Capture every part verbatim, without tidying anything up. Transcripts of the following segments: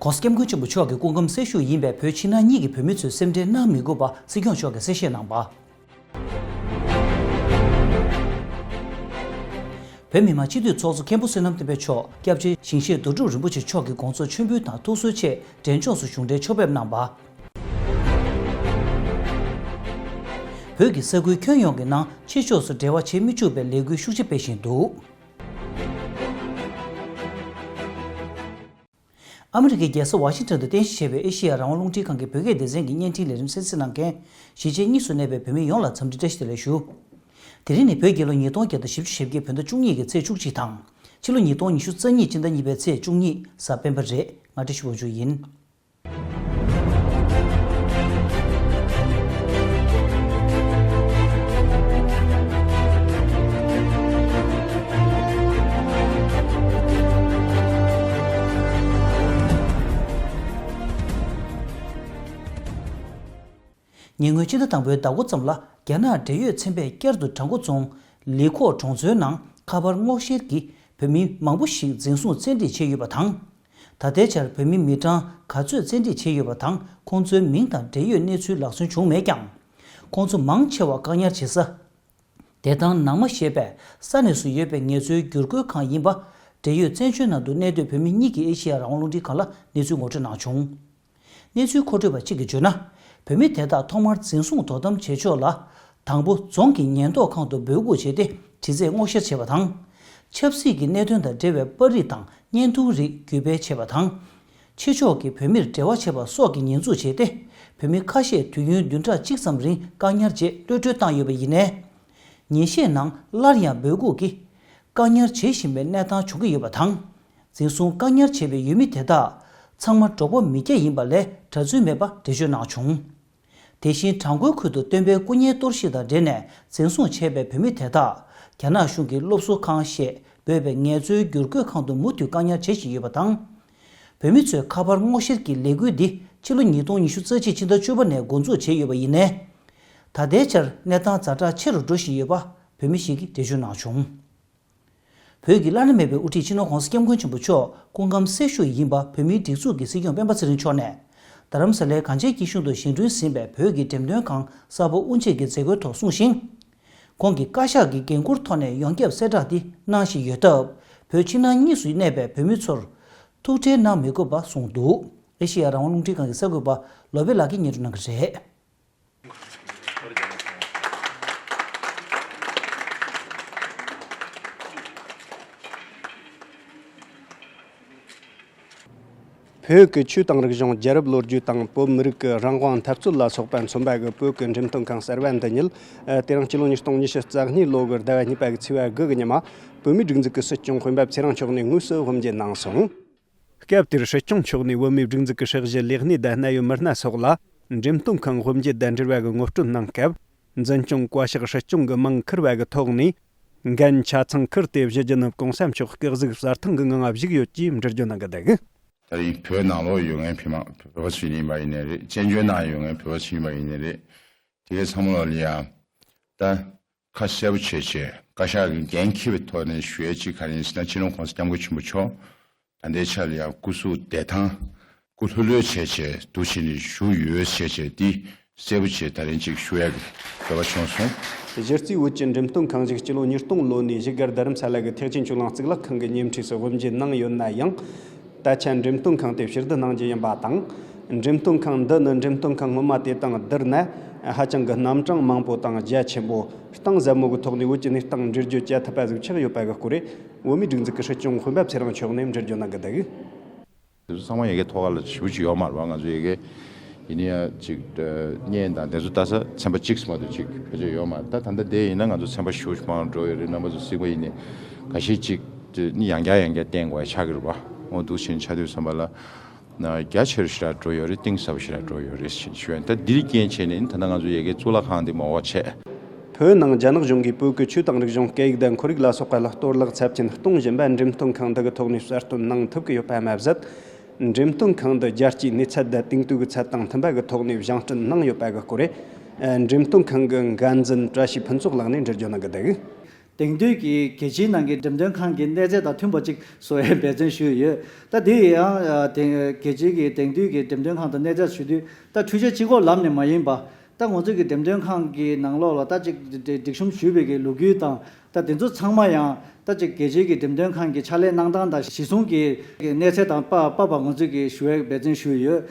༸གོང་ས་༸སྐྱབས་མགོན་ཆེན་པོ་མཆོག་གི་སྐུ་ཁམས་སྲི་ཞུ་ཡིན་པའི་བོད་ཕྱི་ནང་གཉིས་ཀྱི་བོད་མི་ཚོས་སེམས་ཁྲལ་གནང་མི་དགོས་པ་སྲིད་སྐྱོང་མཆོག་གིས་གསལ་བཤད་གནང་བ། བོད་མི་མང་སྤྱི་འཐུས་ཚོགས་གཙོ་མཁན་པོ་བསོད་ནམས་བསྟན་འཕེལ་མཆོག་སྐྱབས་རྗེ་ཞིང་གཤེགས་རྡོ་གྲུབ་རིན་པོ་ཆེ་མཆོག་གི་དགོངས་རྫོགས་མཆོད་འབུལ་དང་ཐུགས་གསོའི་ཆེད་འབྲས་ལྗོངས་སུ་གཞུང་འབྲེལ་ཕྱོགས་ཕེབས་གནང་བ། བོད་ཀྱི་ས་ཁུལ་ཁྱོན་ཡོངས་ཀྱི་ནང་ཕྱི་ཕྱོགས་སུ་འབྲེལ་བ་བྱེད་མི་བཅུག་པའི་ལས་འགུལ་ཤུགས་ཆེ་སྤེལ་བཞིན་འདུག་ཨ་མི་རི་ཀའི་རྒྱལ་ས་ཝ་ཤིང་ཊོན་དུ་རྟེན་གཞི་བྱས་པའི་ཨེ་ཤེ་ཡ་རང་དབང་རླུང་འཕྲིན་ཁང་གི་བོད་སྐད་སྡེ་ཚན་གྱི་བརྙན་འཕྲིན་ལས་རིམ་གསན་གཟིགས་གནང་མཁན་གཞིས་བྱེས་གཉིས་སུ་གནས་པའི་བོད་མི་ཡོངས་ལ་འཚམས་འདྲི་བཀྲ་ཤིས་བདེ་ལེགས་ཞུ། དེ་རིང་ནི་བོད་རྒྱལ་ལོ་ཉིས་སྟོང་བརྒྱ་དང་བཞི་བཅུ་ཞེ་བརྒྱད་བོད་ཟླ་བཅུ་གཉིས་ཀྱི་ཚེས་བཅུ་གཅིག་དང་། ཕྱི་ལོ་ཉིས་སྟོང་ཉི་ཤུ་རྩ་གཉིས་སྤྱི་ཟླ་གཉིས་པའི་ཚེས་བཅུ་གཉིས་གཟའ་སྤེན་པ་རེད། ང་བཀྲ་ཤིས་དབང་ཕྱུག་ཡིན། ཉེ་སྔོན་ཕྱི་ཟླ་དང་པོའི་ཟླ་འགོ་ཙམ་ལ་རྒྱ་ནག་འབྲེལ་ཡོད་ཚན་པས་བསྐྱར་དུ་བྲག་འགོ་རྫོང་ལི་ཁོག་གྲོང་ཚོའི་ནང་ཁ་པར་སྔོག་བཤེར་གྱིས་བོད་མི་མང་པོ་ཞིག་འཛིན་བཟུང་བཙན་ཁྲིད་བྱས་ཡོད་པ་དང་། ད་ལྟའི་ཆར་བོད་མི་མི་གྲངས་ག་ཚོད་བཙན་ཁྲིད་བྱས་ཡོད་པ་དང་ཁོང་ཚོའི་མིང་དང་འབྲེལ་ཡོད་གནས་ཚུལ་ལག་སོན་བྱུང་མེད་ཀྱང་། ཁོང་ཚོ་མང་ཆེ་བ་བཀག་ཉར་བྱེད་ས། བདེ་ཐང་ནང་མ་ཞེས་པའི་ས་གནས་སུ་ཡོད་པའི་ངལ་རྩོལ་བསྒྱུར་བཀོད་ཁང་ཡིན་པ། འབྲེལ་ཡོད་བཙན་བྱོལ་ནང་དུ་གནས་སྡོད་བོད་མི་གཉིས་ཀྱིས་ཨེ་ཤེ་ཡ་རང་དབང་རླུང་འཕྲིན་ཁང་ལ་གནས་ཚུལ་ངོ་སྤྲོད་གནང་བྱུང་། གནས་ཚུལ་མཁོ་སྤྲོད་པ་གཅིག་གིས་བརྗོད་ན། བོད་མི་དེ་དག་ཐོག་མར་འཛིན་བཟུང་དོ་དམ་བྱེད་ཕྱོགས་ལ། དང་པོ་རྫོང་གི་ཉེན་རྟོག་ཁང་དུ་འབོད་འགུག་བྱས་ཏེ་དྲི་རྩད་སྔོག་བཤེར་བྱས་པ་དང་། ཆབ་སྲིད་ཀྱི་གནད་དོན་དང་འབྲེལ་བའི་པར་རིས་དང་བརྙན་ཐུང་རིགས་བརྒྱུད་སྤེལ་བྱས་པ་དང་། ཕྱི་ཕྱོགས་ཀྱི་བོད་མིར་འབྲེལ་བ་བྱས་པ་སོགས་ཀྱི་ཉེས་འཛུགས་བྱས་ཏེ། བོད་མི་ཁ་ཤས་དུས་ཡུན་བདུན་ཕྲག་གཅིག་ཙམ་རིང་བཀག་ཉར་རྗེས་གློད་གྲོལ་བཏང་ཡོད་པ་ཡིན་ནའི། ཉིན་ཤས་ནང་སླར་ཡང་འབོད་འགུག་གིས་བཀག་ཉར་བྱེད་བཞིན་པའི་གནས་སྟངས་བྱུང་གི་ཡོད་པ་དང་། འཛིན་བཟུང་བཀག་ཉར་བྱས་པའི་ཡུལ་མི་དེ་དག་ཚང་མ་འབྲོག་པ་མི་སྐྱ་ཡིན་པ་ལས་གྲྭ་བཙུན་མེད་པ་འགྲེལ་བརྗོད་གནང་བྱུང་། དེ་བཞིན་བྲག་འགོའི་ཁུལ་དུ་སྟོན་པའི་སྐུ་བརྙན་གཏོར་བཤིག་དང་འབྲེལ་ནས་འཛིན་བཟུང་བྱས་པའི་བོད་མི་དེ་དག་རྒྱ་ནག་གཞུང་གི་སློབ་གསོ་ཁང་ཞེས་འབོད་པའི་ངལ་རྩོལ་བསྒྱུར་བཀོད་ཁང་དུ་མུ་མཐུད་བཀག་ཉར་བྱེད་བཞིན་ཡོད་པ་དང་། བོད་མི་ཚོས་ཁ་པར་སྔོག་བཤེར་གྱི་ལས་འགུལ་འདི་ཕྱི་ལོ་ཉིས་སྟོང་ཉི་ཤུ་རྩ་གཅིག་ཕྱི་ཟླ་བཅུ་པ་ནས་འགོ་འཛུགས་བྱས་ཡོད་པ་ཡིན་ནའི། ད་ལྟའི་ཆར་གནས་སྟངས་ཛ་དྲག་ཆེ་རུ་འགྲོ་བཞིན་ཡོད་པ་བོད་མི་ཞིག་གིས་འགྲེལ་བརྗོད་གནང་བྱུང་། བོད་ཀྱི་བླ་ན་མེད་པའི་དབུ་ཁྲིད་སྤྱི་ནོར་༸གོང་ས་༸སྐྱབས་མགོན་ཆེན་པོ་མཆོག་སྐུ་ཁམས་སྲི་ཞུ་ཡིན་པ་བོད་མིའི་སྒྲིག་འཛུགས་ཀྱི་སྲིད་སྐྱོང་སྤེན་པ་ཚེ་རིང་མཆོག་ནས། རྡ་རམ་ས་ལའི་གངས་ཅན་སྐྱིད་གཤོངས་དུ་བཞེངས་སྐྲུན་ཟིན་པའི་བོད་ཀྱི་འགྲེམས་སྟོན་ཁང་གསར་པ་དབུ་འབྱེད་ཀྱི་མཛད་སྒོའི་ཐོག་གསུངས་ཤིང་། ཁོང་གིས་བཀའ་ཤག་གི་འགན་འཁུར་ཐོག་ནས་ཡོངས་ཁྱབ་གསལ་བསྒྲགས་འདི་གནང་བཞིན་ཡོད་སྟབས། བོད་ཕྱི་ནང་གཉིས་སུ་གནས་པའི་བོད་མི་ཚོར་ཐུགས་ཁྲལ་གནང་མི་དགོས་པ་གསུངས་འདུག་ཨེ་ཤེ་ཡ་རང་དབང་རླུང་འཕྲིན་ཁང་གི་གསར་འགོད་པ་ལོ་པཎ་ལགས་ཀྱིས་སྙན་སྒྲོན་གནང་གི་རེད། བོད་ཀྱི་ཆོས་དང་རིག་གཞུང་། རྒྱལ་རབས་ལོ་རྒྱུས་དང་བོད་མི་རིགས་ཀྱི་རང་དབང་འཐབ་རྩོད་ལ་སོགས་པ་མཚོན་པ་གི་བོད་ཀྱི་འགྲེམས་སྟོན་ཁང་གསར་བ་འདི་ཉིད། དེ་རིང་སྤྱི་ལོ་ཉིས་སྟོང་ཉི་ཤུ་རྩ་གཉིས་ལོ་གི་ཟླ་བ་གཉིས་པ་གི་ཚེས་པ་དགུ་གི་ཉི་མ་བོད་མིའི་སྒྲིག་འཛུགས་ཀྱི་སྲིད་སྐྱོང་སྤེན་པ་ཚེ་རིང་མཆོག་ནས་དངོས་སུ་དབུ་འབྱེད་གནང་སོང་། སྐབས་དེར་སྲིད་སྐྱོང་མཆོག་ནས་བོད་མིའི་སྒྲིག་འཛུགས་ཀྱི་ཧྲག་གཞི་ལས་སྣེ་དང་གནད་ཡོད་མི་སྣ་སོགས་ལ་འགྲེམས་སྟོན་ཁང་དབུ་འབྱེད་དང་འབྲེལ་བ་གི་ངོ་སྤྲོད་གནང་སྐབས། འཛིན་སྐྱོང་བཀའ་ཤག་སྲིད་སྐྱོང་གི་མིང་ཁུར་བ་གི་ཐོག་ནས། འགན་ཆ་ཚང་ཁུར་ཏེ་བཞུགས་རྒྱུ་ནི་༸གོང་ས་མཆོག་སྐུ་གཟུགས་གསལ་ཐང་གི་ངང་བཞུགས་ཡོད་ཅེས་འགྲེལ་བརྗོད་གནང་གི་འདུག་དེ་རིང་བོད་ནང་ལོགས་ཡོད་མཁན་བོད་མ་བོད་པ་ཚོ་ཡིན་པ་ཡིན་ནའི་རེད། བཙན་བྱོལ་ནང་ཡོད་མཁན་བོད་པ་ཚོ་ཡིན་པ་ཡིན་ནའི་རེད། དེ་གའི་ཚང་མ་ལ་ཡང་ད་ཁ་གསལ་པོ་བྱས་བྱས་བཀའ་ཤག་གི་འགན་འཁྱེར་བའི་ཐོག་ནས་ཞུ་ཡས་གཅིག་ག་རེ་ཡིན་ཟེར་ན། སྤྱི་ནོར་༸གོང་ས་༸སྐྱབས་མགོན་ཆེན་པོ་མཆོག་ད་ལྟའི་ཆ་ལ་ཡང་སྐུ་གཟུགས་བདེ་ཐང་སྐུ་ལྷོད་ལྷོད་བྱས་བྱས་འདུག་བྱས་ནས་བཞུགས་ཡོད་བྱས་བྱས་འདི་གསལ་པོ་བྱས་ད་རིང་ཅིག་ཞུ་ཡག་གི་འདོད་པ་བྱུང་སོང་། གཞི་རྩའི་བོད་ཀྱི་འགྲེམས་སྟོན་ཁང་ཞིག་སྤྱི་ལོ་ཉིས་སྟོང་ལོ་ནས་བཞུགས་སྒར་རྡ་རམ་ས་ལ་གི་ཐེག་ཆེན་ཆོས་གླིང་གཙུག་ལག་ཁང་གི་ཉེ་འཁྲིས་སུ་དབུ་འབྱེད་གནང་ཡོད་ན་ཡང་། ད་ཆ་འགྲེམས་སྟོན་ཁང་དེ་ཕྱིར་བསྡུ་གནང་རྒྱུ་ཡིན་པ་དང་། འགྲེམས་སྟོན་ཁང་འདི་ནི་འགྲེམས་སྟོན་ཁང་སྔོན་མ་དེ་དང་བསྡུར་ན་ཧ་ཅང་གི་རྣམ་གྲངས་མང་པོ་དང་རྒྱ་ཆེན་པོ། གཏིང་ཟབ་མོ་གི་ཐོག་ནས་བོད་ཀྱི་གནས་སྟངས་འགྲེལ་བརྗོད་བྱ་ཐུབ་པ་ཟིག་ཆགས་ཡོད་པ་གི་སྐོར་རེད། བོད་མིའི་སྒྲིག་འཛུགས་ཀྱི་སྲིད་སྐྱོང་སྤེན་པ་ཚེ་རིང་མཆོག་ནས་འགྲེལ་བརྗོད་གནང་གི་འདུག་དེ་ཚོ་ཚང་མ་ཡ་གིའི་ཐོག་ཁ་ལ་ཞེ་པོ་ཅིག་ཡོད་མ་རེད་པ། ང་ཚོ་ཡ་གི་ཡིན་ན་ཡང་ཅིག་བརྙན་དང་དེ་ཚོ་ལྟ་ས་ཚན་པ་གཅིག་མ་གཏོགས་ཅིག་ཕལ་ཆེར་ཡོད་མ་རེད། ད་ད་ལྟ་དེ་ཡིན་ན་ང་ཚོ་ཚན་པ་ཞེ་པོ་ཅིག་མང་རུ་འགྲོ་ཡོད་རེད། རྣམ་པ་ཚོ་གཟིགས་པ་ཡིན་ནའི་ཁ་ཤས་ཅིག་ནི་ཡང་བསྐྱར་ཡང་བསྐྱར་བསྟན་དགོས་ཡ་ཆགས་ཀྱི་རེད་པ། འོ་འདུག་ཕྱིན་ཆ་དུས་ཙམ་པ་ལ་ན་རྒྱ་ཆེ་རུ་ཞེ་དྲག་འགྲོ་ཡོད་རེད། གཏིང་ཟབ་ཞེ་དྲག་འགྲོ་ཡོད་རེད་ཞེས་ཞུ་ཡ་ཡིན། ད་འདི་རིགས་རྐྱེན་བྱས་ནས་ད་ལྟ་ང་ཚོ་ཡ་གིའི་གཙུག་ལག་ཁང་འདི་མ་འོག་ཆད། བོད་ནང་རྒྱ་ནག་གཞུང་གིས་བོད་ཀྱི་ཆོས་དང་རིག་གཞུང་། སྐད་ཡིག་དང་ཁོར་ཡུག་ལ་སོགས་པ་ལ་གཏོར་བརླག་ཚབས་ཆེན་གཏོང་བཞིན་པ་འགྲེམས་སྟོན་ཁང་འདི་གི་ཐོག་ནས་གསར་སྟོན་གནང་ཐུབ་ཀྱི་ཡོད་པ་མ་ཟད། འགྲེམས་སྟོན་ཁང་འདི་རྒྱལ་སྤྱིའི་གནས་ཚད་དང་དེང་དུས་ཀྱི་ཚད་དང་མཐུན་པ་གི་ཐོག་ནས་བཞེངས་སྐྲུན་གནང་ཡོད་པ་གི་སྐོར་རེད། འགྲེམས་སྟོན་ཁང་གི་འགན་འཛིན་བཀྲ་ཤིས་ཕུན་ཚོགས་ལགས་ནས་འགྲེལ་བརྗོད་གནང་གི་འདུག་དེང་དུས་ཀྱི་རྒྱལ་སྤྱིའི་ནང་གི་འགྲེམས་སྟོན་ཁང་གི་གནས་ཚད་དང་མཐུན་པ་ཅིག་བཟོ་བའི་འབད་བརྩོན་ཞུས་ཡོད། ད་དེ་ཡང་དེང་རྒྱལ་སྤྱིའི་གི་དེང་དུས་ཀྱི་འགྲེམས་སྟོན་ཁང་དང་གནས་ཚད་ཞུ་དུས་ད་འཕྲུལ་ཆས་གཅིག་པོ་ལམ་ནས་མ་ཡིན་པ། ད་ང་ཚོའི་གི་འགྲེམས་སྟོན་ཁང་གི་ནང་ལོགས་ལ་ད་ཅིག་སྒྲིག་གཤོམ་ཞུས་པའི་གི་ལོ་རྒྱུས་དང་། ད་དེ་ཚོ་ཚང་མ་ཡང་ད་ཅིག་རྒྱལ་སྤྱིའི་གི་འགྲེམས་སྟོན་ཁང་གི་ཕྱག་ལས་གནང་སྟངས་དང་གཞི་བཟུང་གི་གནས་ཚད་དང་དཔག་པ་ང་ཚོས་གི་ཞུ་བའི་འབད་བརྩོན་ཞུས་ཡོད།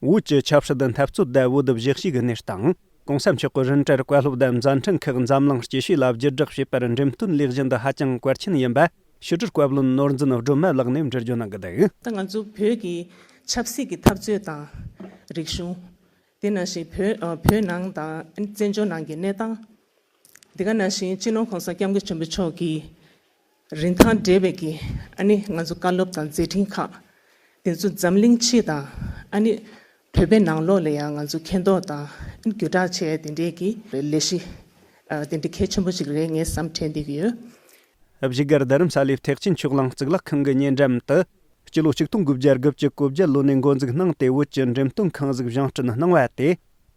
བོད་ཀྱི་ཆབ་སྲིད་འཐབ་རྩོད་དང་བོད་བཞི་གཤིས་ཀྱི་གནས་སྟངས། གོང་ས་མཆོག་གི་རིན་བྲལ་བཀའ་སློབ་དང་མཛད་འཕྲིན་ཁག་འཛམ་གླིང་སྐྱེ་ཤོས་ལ་བརྒྱུད་བསྒྲགས་བྱེད་པར་འགྲེམས་སྟོན་ལས་གཞི་འདི་ཧ་ཅང་གལ་ཆེན་ཡིན་པ། ཕྱི་དྲིལ་བཀའ་བློན་ནོར་འཛིན་སྒྲོལ་མ་ལགས་ནས་འགྲེལ་བརྗོད་གནང་གི་འདུག་ད་ང་ཚོ་བོད་ཀྱི་ཆབ་སྲིད་ཀྱི་འཐབ་རྩོད་དང་། རིག་གཞུང་། དེ་ནང་བཞིན་བོད་ཨ་བོད་ནང་དང་བཙན་བྱོལ་ནང་གི་གནས་སྟངས། དེ་ག་ནང་བཞིན་སྤྱི་ནོར་གོང་ས་སྐྱབས་མགོན་ཆེན་པོ་མཆོག་གི་རིན་ཐང་བསྒྲེས་པའི་གི་ཨ་ནི་ང་ཚོ་བཀའ་སློབ་དང་མཛད་འཕྲིན་ཁག་དེ་ཚོ་འཛམ་གླིང་སྤྱི་དང་ཨ་ནི་བོད་པའི་ནང་ལོགས་ལ་ཡང་ང་ཚོ་མཁྱེན་རྟོགས་དང་བརྒྱུད་བསྒྲགས་བྱས་དེ་འདྲའི་གི་ལས་གཞི་ཨ་དེ་འདྲ་གལ་ཆེན་པོ་ཞིག་རེད་ངས་བསམ་དྲན་བསྡད་ཀྱི་ཡོད། བཞུགས་སྒར་རྡ་རམ་ས་ལའི་ཐེག་ཆེན་ཆོས་གླིང་གཙུག་ལག་ཁང་གི་ཉེ་འགྲམ་དུ། སྤྱི་ལོ་ཆིག་སྟོང་དགུ་བརྒྱ་དགུ་བཅུ་གོ་བརྒྱད་ལོ་ནས་འགོ་འཛུགས་གནང་སྟེ་བོད་ཀྱི་འགྲེམས་སྟོན་ཁང་ཞིག་བཞེངས་སྐྲུན་གནང་བ་དེ།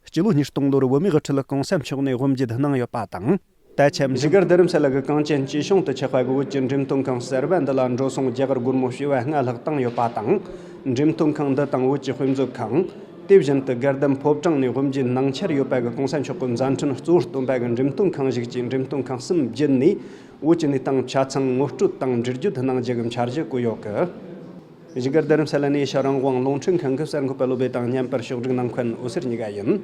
སྤྱི་ལོ་ཉིས་སྟོང་ལོར་བོད་མིའི་དབུ་ཁྲིད་གོང་ས་མཆོག་ནས་དབུ་འབྱེད་གནང་ཡོད་པ་དང་། ད་ཆ་བཞུགས་སྒར་རྡ་རམ་ས་ལ་གི་གངས་ཅན་སྐྱིད་གཤོངས་དུ་ཆགས་པ་གི་བོད་ཀྱི་འགྲེམས་སྟོན་ཁང་གསར་པ་འདི་ལ་འགྲོ་སོང་རྒྱ་གར་སྒོར་མོ་བྱེ་བ་ལྔ་ལྷག་བཏང་ཡོད་པ་དང་། འགྲེམས་སྟོན་ཁང་འདི་དང་བོད་ཀྱི་དཔེ་མཛོད་ཁང་། དེ་བཞིན་དུ་སྒར་འདམ་ཕོ་བྲང་ནས་དབུ་འབྱེད་གནང་འཆར་ཡོད་པ་གི་གོང་ས་མཆོག་གི་མཛད་འཕྲིན་གཙོ་བོར་སྟོན་པ་གི་འགྲེམས་སྟོན་ཁང་ཞིག་གི་འགྲེམས་སྟོན་ཁང་གསུམ་བརྒྱུད་ནས། བོད་ཀྱི་གནས་སྟངས་ཆ་ཚང་ངོ་སྤྲོད་དང་འགྲེལ་བརྗོད་གནང་རྒྱུ་གི་འཆར་གཞི་བཀོད་ཡོད་སྐད། བཞུགས་སྒར་རྡ་རམ་ས་ལ་ནས་ཨེ་ཤ་རང་དབང་རླུང་འཕྲིན་ཁང་གི་གསར་འགོད་པ་བློ་བྷེ་དང་མཉམ་པར་ཕྱོགས་སྒྲིག་གནང་མཁན་འོད་ཟེར་གཉིས་ཀ་ཡིན།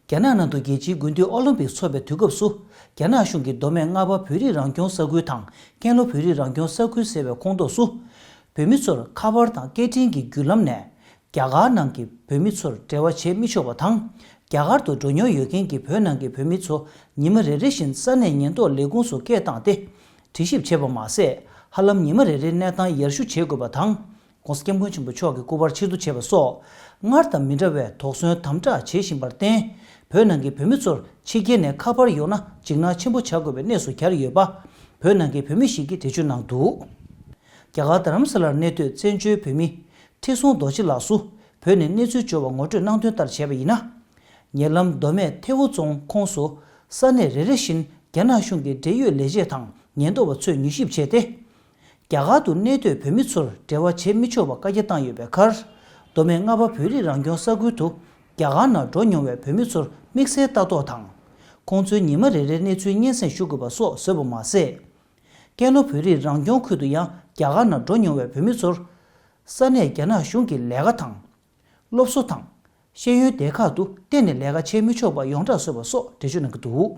རྒྱ་ནག་ནང་དུ་རྒྱལ་སྤྱིའི་དགུན་དུས་ཨོ་ལིམ་པིག་འཚོགས་པའི་དུས་སྐབས་སུ། རྒྱ་ནག་གཞུང་གིས་མདོ་སྨད་རྔ་བ་བོད་རིགས་རང་སྐྱོང་ས་ཁུལ་དང་ཀན་ལྷོ་བོད་རིགས་རང་སྐྱོང་ས་ཁུལ་ཟེར་བའི་ཁོངས་གཏོགས་སུ། བོད་མི་ཚོར་ཁ་པར་དང་སྐད་འཕྲིན་གྱི་བརྒྱུད་ལམ་ནས། རྒྱ་གར་ནང་གི་བོད་མི་ཚོར་འབྲེལ་བ་བྱེད་མི་ཆོག་པ་དང་། རྒྱ་གར་དུ་འགྲོ་མྱོང་ཡོད་མཁན་གྱི་བོད་ནང་གི་བོད་མི་ཚོ་ཉི་མ་རེ་རེ་བཞིན་ས་གནས་ཉེན་རྟོག་ལས་ཁུངས་སུ་སྐད་བཏང་སྟེ། དྲི་ཞིབ་བྱེད་པ་མ་ཟད། ཧ་ལམ་ཉི་མ་རེ་རེའི་གནས་སྟངས་ཡར་ཞུ་བྱེད་དགོས་པ་དང་། ྋགོང་ས་ྋསྐྱབས་མགོན་ཆེན་པོ་མཆོག་གི་སྐུ་པར་ཕྱིར་བསྡུ་བྱེད་པ་སོགས། སྔར་དང་མི་འདྲ་བའི་དོགས་ཟོན་དམ་དྲག་བྱེད་བཞིན་པར་བརྟེན། བོད་ནང་གི་བོད་མི་ཚོར་ཕྱི་རྒྱལ་ནས་ཁ་པར་ཡོང་ན་འཇིགས་སྣང་ཆེན་པོ་བྱ་དགོས་པའི་གནས་སུ་གྱར་ཡོད་པ། བོད་ནང་གི་བོད་མི་ཞིག་གིས་འགྲེལ་བརྗོད་གནང་འདུག་རྒྱ་གར་རྡ་རམ་ས་ལར་གནས་སྡོད་བཙན་བྱོལ་བོད་མི་ཁྲི་སྲོང་རྡོ་རྗེ་ལགས་སུ་བོད་ནས་གནས་ཚུལ་འབྱོར་བ་ངོ་སྤྲོད་གནང་དོན་ལྟར་བྱས་པ་ཡིན་ན། ཉེ་ལམ་མདོ་སྨད་ཐེ་བོ་རྫོང་ཁོངས་སུ་ས་གནས་རེ་རེ་བཞིན་རྒྱ་ནག་གཞུང་གི་འབྲེལ་ཡོད་ལས་བྱེད་དང་ཉེན་རྟོག་པ་ཚོས་མྱུལ་ཞིབ་བྱས་ཏེ། རྒྱ་གར་དུ་གནས་སྡོད་བོད་མི་ཚོར་འབྲེལ་བ་བྱེད་མི་ཆོག་པ་བཀའ་རྒྱ་བཏང་ཡོད་པའི་ཁར། མདོ་སྨད་རྔ་བ་བོད་རིགས་རང་སྐྱོང་ས་ཁུལ་དུ་རྒྱ་གར་ནང་འགྲོ་མྱོང་བའི་བོད་མི་ཚོར་དམིགས་བསལ་ལྟ་རྟོག་དང་། ཁོང་ཚོའི་ཉི་མ་རེ་རེའི་གནས་ཚུལ་སྙན་སེང་ཞུ་དགོས་པ་སོགས་བཟོས་པ་མ་ཟད། ཀན་ལྷོ་བོད་རིགས་རང་སྐྱོང་ཁུལ་དུ་ཡང་རྒྱ་གར་ནང་འགྲོ་མྱོང་བའི་བོད་མི་ཚོར། ས་གནས་རྒྱ་ནག་གཞུང་གི་ལས་ཀ་དང་། སློབ་གསོ་དང་། ཤེས་ཡོན་སྡེ་ཁག་ཏུ་གཏན་ནས་ལས་ཀ་བྱེད་མི་ཆོག་པ་ཡོངས་གྲགས་བཟོས་པ་སོགས་འགྲེལ་བརྗོད་གནང་གི་འདུག་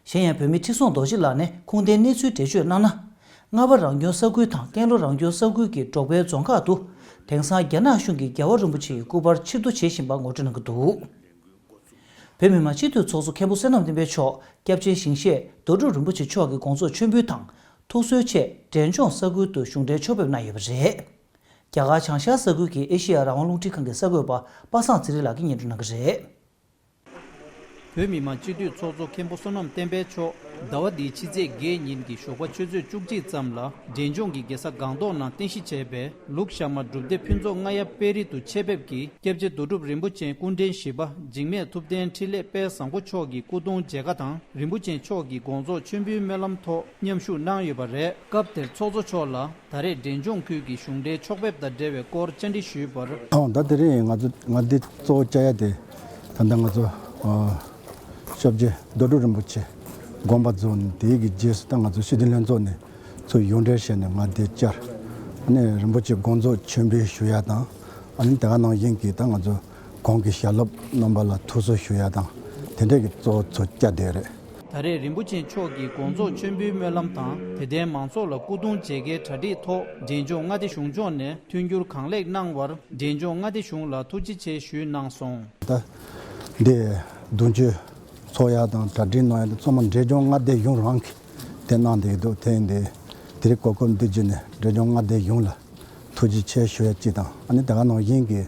གཞན་ཡང་བོད་མི་ཁྲི་སྲོང་རྡོ་རྗེ་ལགས་ནས་ཁུངས་ལྡན་གནས་ཚུལ་འགྲེལ་བརྗོད་གནང་ན། རྔ་བ་རང་སྐྱོང་ས་ཁུལ་དང་ཀན་ལྷོ་རང་སྐྱོང་ས་ཁུལ་གྱི་འབྲོག་པའི་རྫོང་ཁག་ཏུ། དེང་སང་རྒྱ་ནག་གཞུང་གིས་རྒྱལ་བ་རིན་པོ་ཆེ་ཡི་སྐུ་པར་ཕྱིར་བསྡུ་བྱེད་བཞིན་པ་ངོ་སྤྲོད་གནང་གི་འདུག་བོད་མི་མང་སྤྱི་འཐུས་ཚོགས་གཙོ་མཁན་པོ་བསོད་ནམས་བསྟན་འཕེལ་མཆོག་སྐྱབས་རྗེ་ཞིང་གཤེགས་རྡོ་གྲུབ་རིན་པོ་ཆེ་མཆོག་གི་དགོངས་རྫོགས་མཆོད་འབུལ་དང་། ཐུགས་གསོའི་ཆེད་འབྲས་ལྗོངས་ས་ཁུལ་དུ་གཞུང་འབྲེལ་ཕྱོགས་ཕེབས་གནང་ཡོད་པ་རེད། རྒྱ་གར་བྱང་ཤར་ས་ཁུལ་གྱི་ཨེ་ཤེ་ཡ་རང་དབང་རླུང་འཕྲིན་ཁང་གི་གསར་འགོད་པ་པ་སངས་ཚེ་རིང་ལགས་ཀྱིས་སྙན་སྒྲོན་གནང་གི་རེད། བོད་མི་མང་སྤྱི་འཐུས་ཚོགས་གཙོ་མཁན་པོ་བསོད་ནམས་བསྟན་འཕེལ་མཆོག་ཟླ་བ་འདིའི་ཕྱི་ཚེས་བརྒྱད་ཉིན་གྱི་ཞོགས་པ་ཆུ་ཚོད་བཅུ་གཅིག་ཙམ་ལ་འབྲས་ལྗོངས་ཀྱི་རྒྱལ་ས་སྒང་ཏོག་ནང་རྟེན་གཞི་བྱས་པའི་ལུགས་བཞག་མ་སྒྲུབ་སྡེ་ཕུན་ཚོགས་རྔ་ཡབ་དཔལ་རི་དུ་ཆེད་ཕེབས་ཀྱིས་སྐྱབས་རྗེ་རྡོ་གྲུབ་རིན་པོ་ཆེའི་སྐུ་ཕྲེང་བཞི་པ་འཇིགས་མེད་ཐུབ་བསྟན་འཕྲིན་ལས་དཔལ་བཟང་པོ་མཆོག་གི་སྐུ་གདུང་མཇལ་ཁ་དང་རིན་པོ་ཆེ་མཆོག་གི་དགོངས་རྫོགས་མཆོད་འབུལ་སྨོན་ལམ་ཐོག་མཉམ་ཞུགས་གནང་ཡོད་པ་རེད། སྐབས་དེར་ཚོགས་གཙོ་མཆོག་ལ། ད་རེས་འབྲས་ལྗོངས་ཁུལ་གྱི་གཞུང་འབྲེལ་ཕྱོགས་ཕེབས་དང་འབྲེལ་བའི་སྐོར་བཅར་འདྲི་ཞུས་པར། ཨང་། ད་དེ་རིང་ང་ཚོ་ང་འདི་གཙོ་བོ་བཅར་ཡ་དེ་ད་ལྟ་ང་ཚོ་ཨ་སྐྱབས་རྗེ་རྡོ་གྲུབ་རིན་པོ་ཆེ་དགོངས་པ་རྫོགས་ནས་དེའི་གི་རྗེས་སུ་ད་ང་ཚོ་སྤྱི་འཐུས་ལྷན་ཚོགས་ནས་ཚུར་ཡོངས་འབྲེལ་བྱས་ནས་ང་འདི་བཅར། ཨ་ནི་རིན་པོ་ཆེ་དགོངས་རྫོགས་མཆོད་འབུལ་ཞུ་ཡ་དང་། ཨ་ནི་དེ་ག་ནང་བཞིན་གྱི་ད་ང་ཚོ་གོང་གི་ཞལ་སློབ་རྣམ་པ་ལ་ཐུགས་གསོ་ཞུ་ཡ་དང་དེ་འདྲས་ཀྱི་གཙོ་བོ་ཚུར་བཅར་བསྡད་རེད། ད་རེས་རིན་པོ་ཆེ་མཆོག་གི་དགོངས་རྫོགས་མཆོད་འབུལ་སྨོན་ལམ་དང་དད་ལྡན་མང་ཚོགས་ལ་སྐུ་གདུང་མཇལ་ཁའི་གྲ་སྒྲིག་ཐོག་འབྲས་ལྗོངས་མངའ་སྡེ་གཞུང་ཕྱོགས་ནས་མཐུན་འགྱུར་གང་ལེགས་གནང་བར་འབྲས་ལྗོངས་མངའ་སྡེ་གཞུང་ལ་ཐུགས་རྗེ་ཆེ་ཞུས་གནང་སོང་། ད་འདི་གདུང་མཆོད་ཚོགས་ཡ་དང་གྲ་སྒྲིག་གནང་ཡ་དེ་ཚང་མ་འབྲས་ལྗོངས་མངའ་སྡེ་གཞུང་རང་གིས་དེ་གནང་བསྡད་ཀྱི་འདུག་དེ་ཡིན་དུས་དེ་རིང་གོ་སྐབས་འདི་བརྒྱུད་ནས་འབྲས་ལྗོངས་མངའ་སྡེ་གཞུང་ལ་ཐུགས་རྗེ་ཆེ་ཞུ་ཡ་གཅིག་དང་། ཨ་ནི་དེ་ག་ནང་བཞིན་གྱི་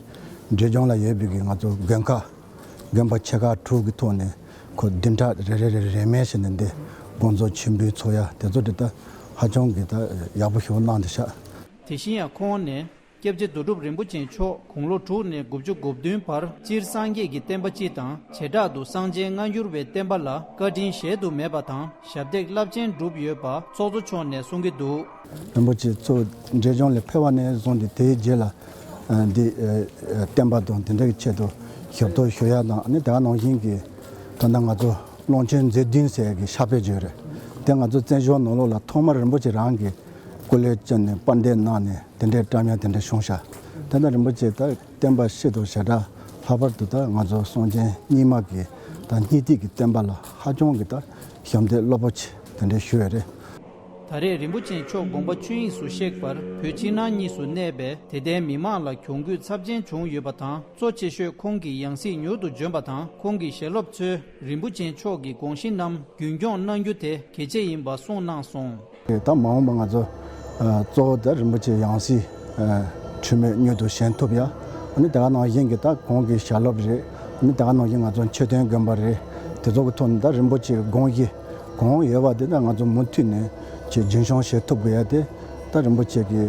འབྲས་ལྗོངས་ལ་ཡོད་པའི་གི་ང་ཚོ་དགོན་ཁག་དགོན་པ་ཆེ་ཁག་དྲུག་གི་ཐོག་ནས་ཁོ་བདུན་ཕྲག་རེ་རེ་རེ་རེ་རེ་མེད་བྱས་ནས་འདི་དགོངས་རྫོགས་མཆོད་འབུལ་ཚོགས་ཡ་དེ་ཚོ་འདི་ད་ཧ་ཅང་གི་ད་ཡག་པོ་ཞེ་པོ་གནང་བསྡད་ཤག་དེ་བཞིན་ཡང་ཁོང་ནས་ སྐྱབས་རྗེ་རྡོ་གྲུབ་རིན་པོ་ཆེ་མཆོག་དགུང་ལོ་དྲུག་ནས་དགུ་བཅུ་གོ་བདུན་བར་སྤྱིར་སངས་རྒྱས་ཀྱི་བསྟན་པ་སྤྱི་དང་བྱེ་བྲག་ཏུ་གསང་ཆེན་སྔ་འགྱུར་བའི་བསྟན་པ་ལ་བཀའ་དྲིན་གཞལ་དུ་མེད་པ་དང་ཞབས་འདེགས་རླབས་ཆེན་བསྒྲུབས་ཡོད་པ་ཚོགས་གཙོ་མཆོག་ནས་གསུང་གི་འདུག། རིན་པོ་ཆེ་གཙོ་བོ་འབྲས་ལྗོངས་ལ་ཕེབས་པ་ནས་བཟུང་སྟེ་དེའི་རྗེས་ལ་ཨ་འདི་ཨ་བསྟན་པ་དང་དེ་འདྲའི་ཆེད་དུ་ཞབས་ཏོག་ཞུ་ཡ་དང་ཨ་ནི་དེ་ག་ནང་བཞིན་གྱི་ད་ལྟ་ང་ཚོ་ཀློང་ཆེན་མཛོད་བདུན་ཟེར་ཡ་གི་ཕྱག་དཔེ་བརྗོད་རེད། དེ་ང་ཚོ་བཙན་བྱོལ་ནང་ལོགས་ལ་ཐོག་མར་རིན་པོ་ཆེ་རང་གི་སྐུ་ལས་བསྐྱོན་ནས་པར་འདེབས་གནང་ནས་དེ་འདྲའི་བཀྲམ་ཡ་དེ་འདྲ་བྱུང་ཤག། དེ་ནས་རིན་པོ་ཆེ་ད་བསྟན་པ་སྤྱི་དང་བྱེ་བྲག་ལྷག་པར་དུ་ད་ང་ཚོ་གསང་ཆེན་རྙིང་མ་གི་ད་སྙིང་ཐིག་གི་བསྟན་པ་ལ་ཧ་ཅང་གི་ད་ཞབས་འདེགས་རླབས་པོ་ཆེ་དེ་འདྲ་ཞུ་ཡ་རེད། ད་རེས་རིན་པོ་ཆེ་མཆོག་དགོངས་པ་ཆོས་དབྱིངས་སུ་གཤེགས་པར་བོད་ཕྱི་ནང་གཉིས་སུ་གནས་པའི་དད་ལྡན་མི་མང་ལ་གྱོང་གུད་ཚབས་ཆེན་བྱུང་ཡོད་པ་དང་གཙོ་ཆེ་ཤོས་ཁོང་གི་ཡང་སྲིད་མྱུར་དུ་འབྱོན་པ་དང་ཁོང་གི་ཞལ་སློབ་ཚོས་རིན་པོ་ཆེ་མཆོག་གི་དགོངས་གཞི་རྣམས་རྒྱུན་སྐྱོང་གནང་རྒྱུ་དེ་གལ་ཆེ་ཡིན་པ་གསུངས་གནང་སོང་། ད་མ་འོངས་པ་ང་ཚོ་ཨ་གཙོ་བོ་ད་རིན་པོ་ཆེ་ཡང་སྲིད་ཨ་འཁྲུལ་མེད་མྱུར་དུ་བཞེངས་ཐུབ་ཡ། ཨ་ནི་དེ་ག་ནང་བཞིན་གྱི་ད་གོང་གི་ཞལ་སློབ་རེད། ཨ་ནི་དེ་ག་ནང་བཞིན་ང་ཚོ་མཆོད་རྟེན་དགོན་པ་རེད། དེ་ཚོ་གི་ཐོག་ནས་ད་རིན་པོ་ཆེའི་དགོངས་གཞི་གང་ཡོད་པ་དེ་ད་ང་ཚོ་མུ་མཐུད་ནས་ཅིག་རྒྱུན་སྐྱོང་བྱེད་ཐུབ་དགོས་ཡ་དེ་ད་རིན་པོ་ཆེ་གི་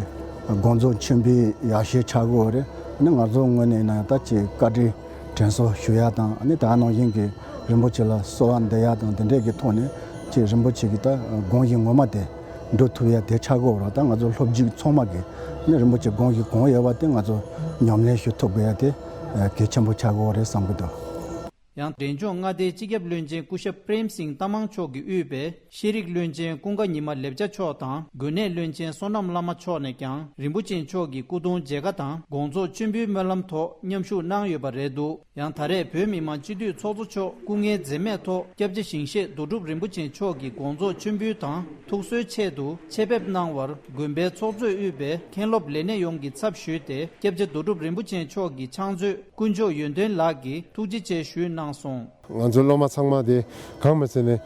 དགོངས་རྫོགས་ཆེན་པོའི་ཡར་ཞུ་ཆགས་ཀྱི་ཡོད་རེད། ཨ་ནི་ང་ཚོ་ངོས་ནས་ཡིན་ན་ཡང་ད་ཅིག་བཀའ་དྲིན་དྲན་གསོ་ཞུ་ཡ་དང་ཨ་ནི་དེ་ག་ནང་བཞིན་གྱི་རིན་པོ་ཆེ་ལ་གསོལ་བ་འདེབས་ཡ་དང་དེ་འདྲས་ཀྱི་ཐོག་ནས་ཅིག་རིན་པོ་ཆེ་གི་ད་དགོངས་གཞི་ངོ་མ་དེ་འགྲུབ་ཐུབ་ཡ་དེ་ཆགས་ཀྱི་ཡོད་རེད། ད་ང་ཚོ་སློབ་ཕྲུག་ཚང་མ་གིས་ཨ་ནི་རིན་པོ་ཆེ་དགོངས་གཞི་གང་ཡོད་པ་དེ་ང་ཚོ་ཉམས་ལེན་ཞུ་ཐུབ་དགོས་ཡ་དེ་གལ་ཆེན་པོ་ཆགས་ཀྱི་ཡོད་རེད་བསམ་གྱི་འདུག། ཡང་འབྲས་ལྗོངས་མངའ་སྡེའི་སྤྱི་ཁྱབ་བློན་ཆེན་སྐུ་ཞབས་པྲེམ་སིང་ཏ་མང་མཆོག་གིས་དབུས་པའི་ཤེས་རིག་བློན་ཆེན་ཀུན་དགའ་ཉི་མ་ལེབ་ཅ་མཆོག་དང་དགོན་གནས་བློན་ཆེན་བསོད་ནམས་བླ་མ་མཆོག་ནས་ཀྱང་རིན་པོ་ཆེ་མཆོག་གི་སྐུ་གདུང་མཇལ་ཁ་དང་དགོངས་རྫོགས་མཆོད་འབུལ་སྨོན་ལམ་ཐོག་མཉམ་ཞུགས་གནང་ཡོད་པ་རེད་འདུག། ཡང་ད་རེས་བོད་མི་མང་སྤྱི་འཐུས་ཚོགས་གཙོ་མཆོག་སྐུ་ངལ་འཛེམས་མེད་ཐོག་སྐྱབས་རྗེ་ཞིང་གཤེགས་རྡོ་གྲུབ་རིན་པོ་ཆེ་མཆོག་གི་དགོངས་རྫོགས་མཆོད་འབུལ་དང་ཐུགས་གསོའི་ཆེད་དུ་ཆེད་ཕེབས་གནང་བར་དགོན་པའི་ཚོགས་གཙོས་དབུས་པའི་མཁན་སློབ་ལས་སྣེ་ཡོངས་ཀྱི་ཚབ་ཞུས་ཏེ་སྐྱབས་རྗེ་རྡོ་གྲུབ་རིན་པོ་ཆེ་མཆོག་གི་ཕྱག་མཛོད་དཀོན་མཆོག་ཡོན་ཏན་ལགས་ཀྱིས་ཐུགས་རྗེ་ཆེ་ཞུས་གནང་སོང་། ང་ཚོ་སློབ་མ་ཚང་མ་དེ་གང་མི་ཚེ་ནས་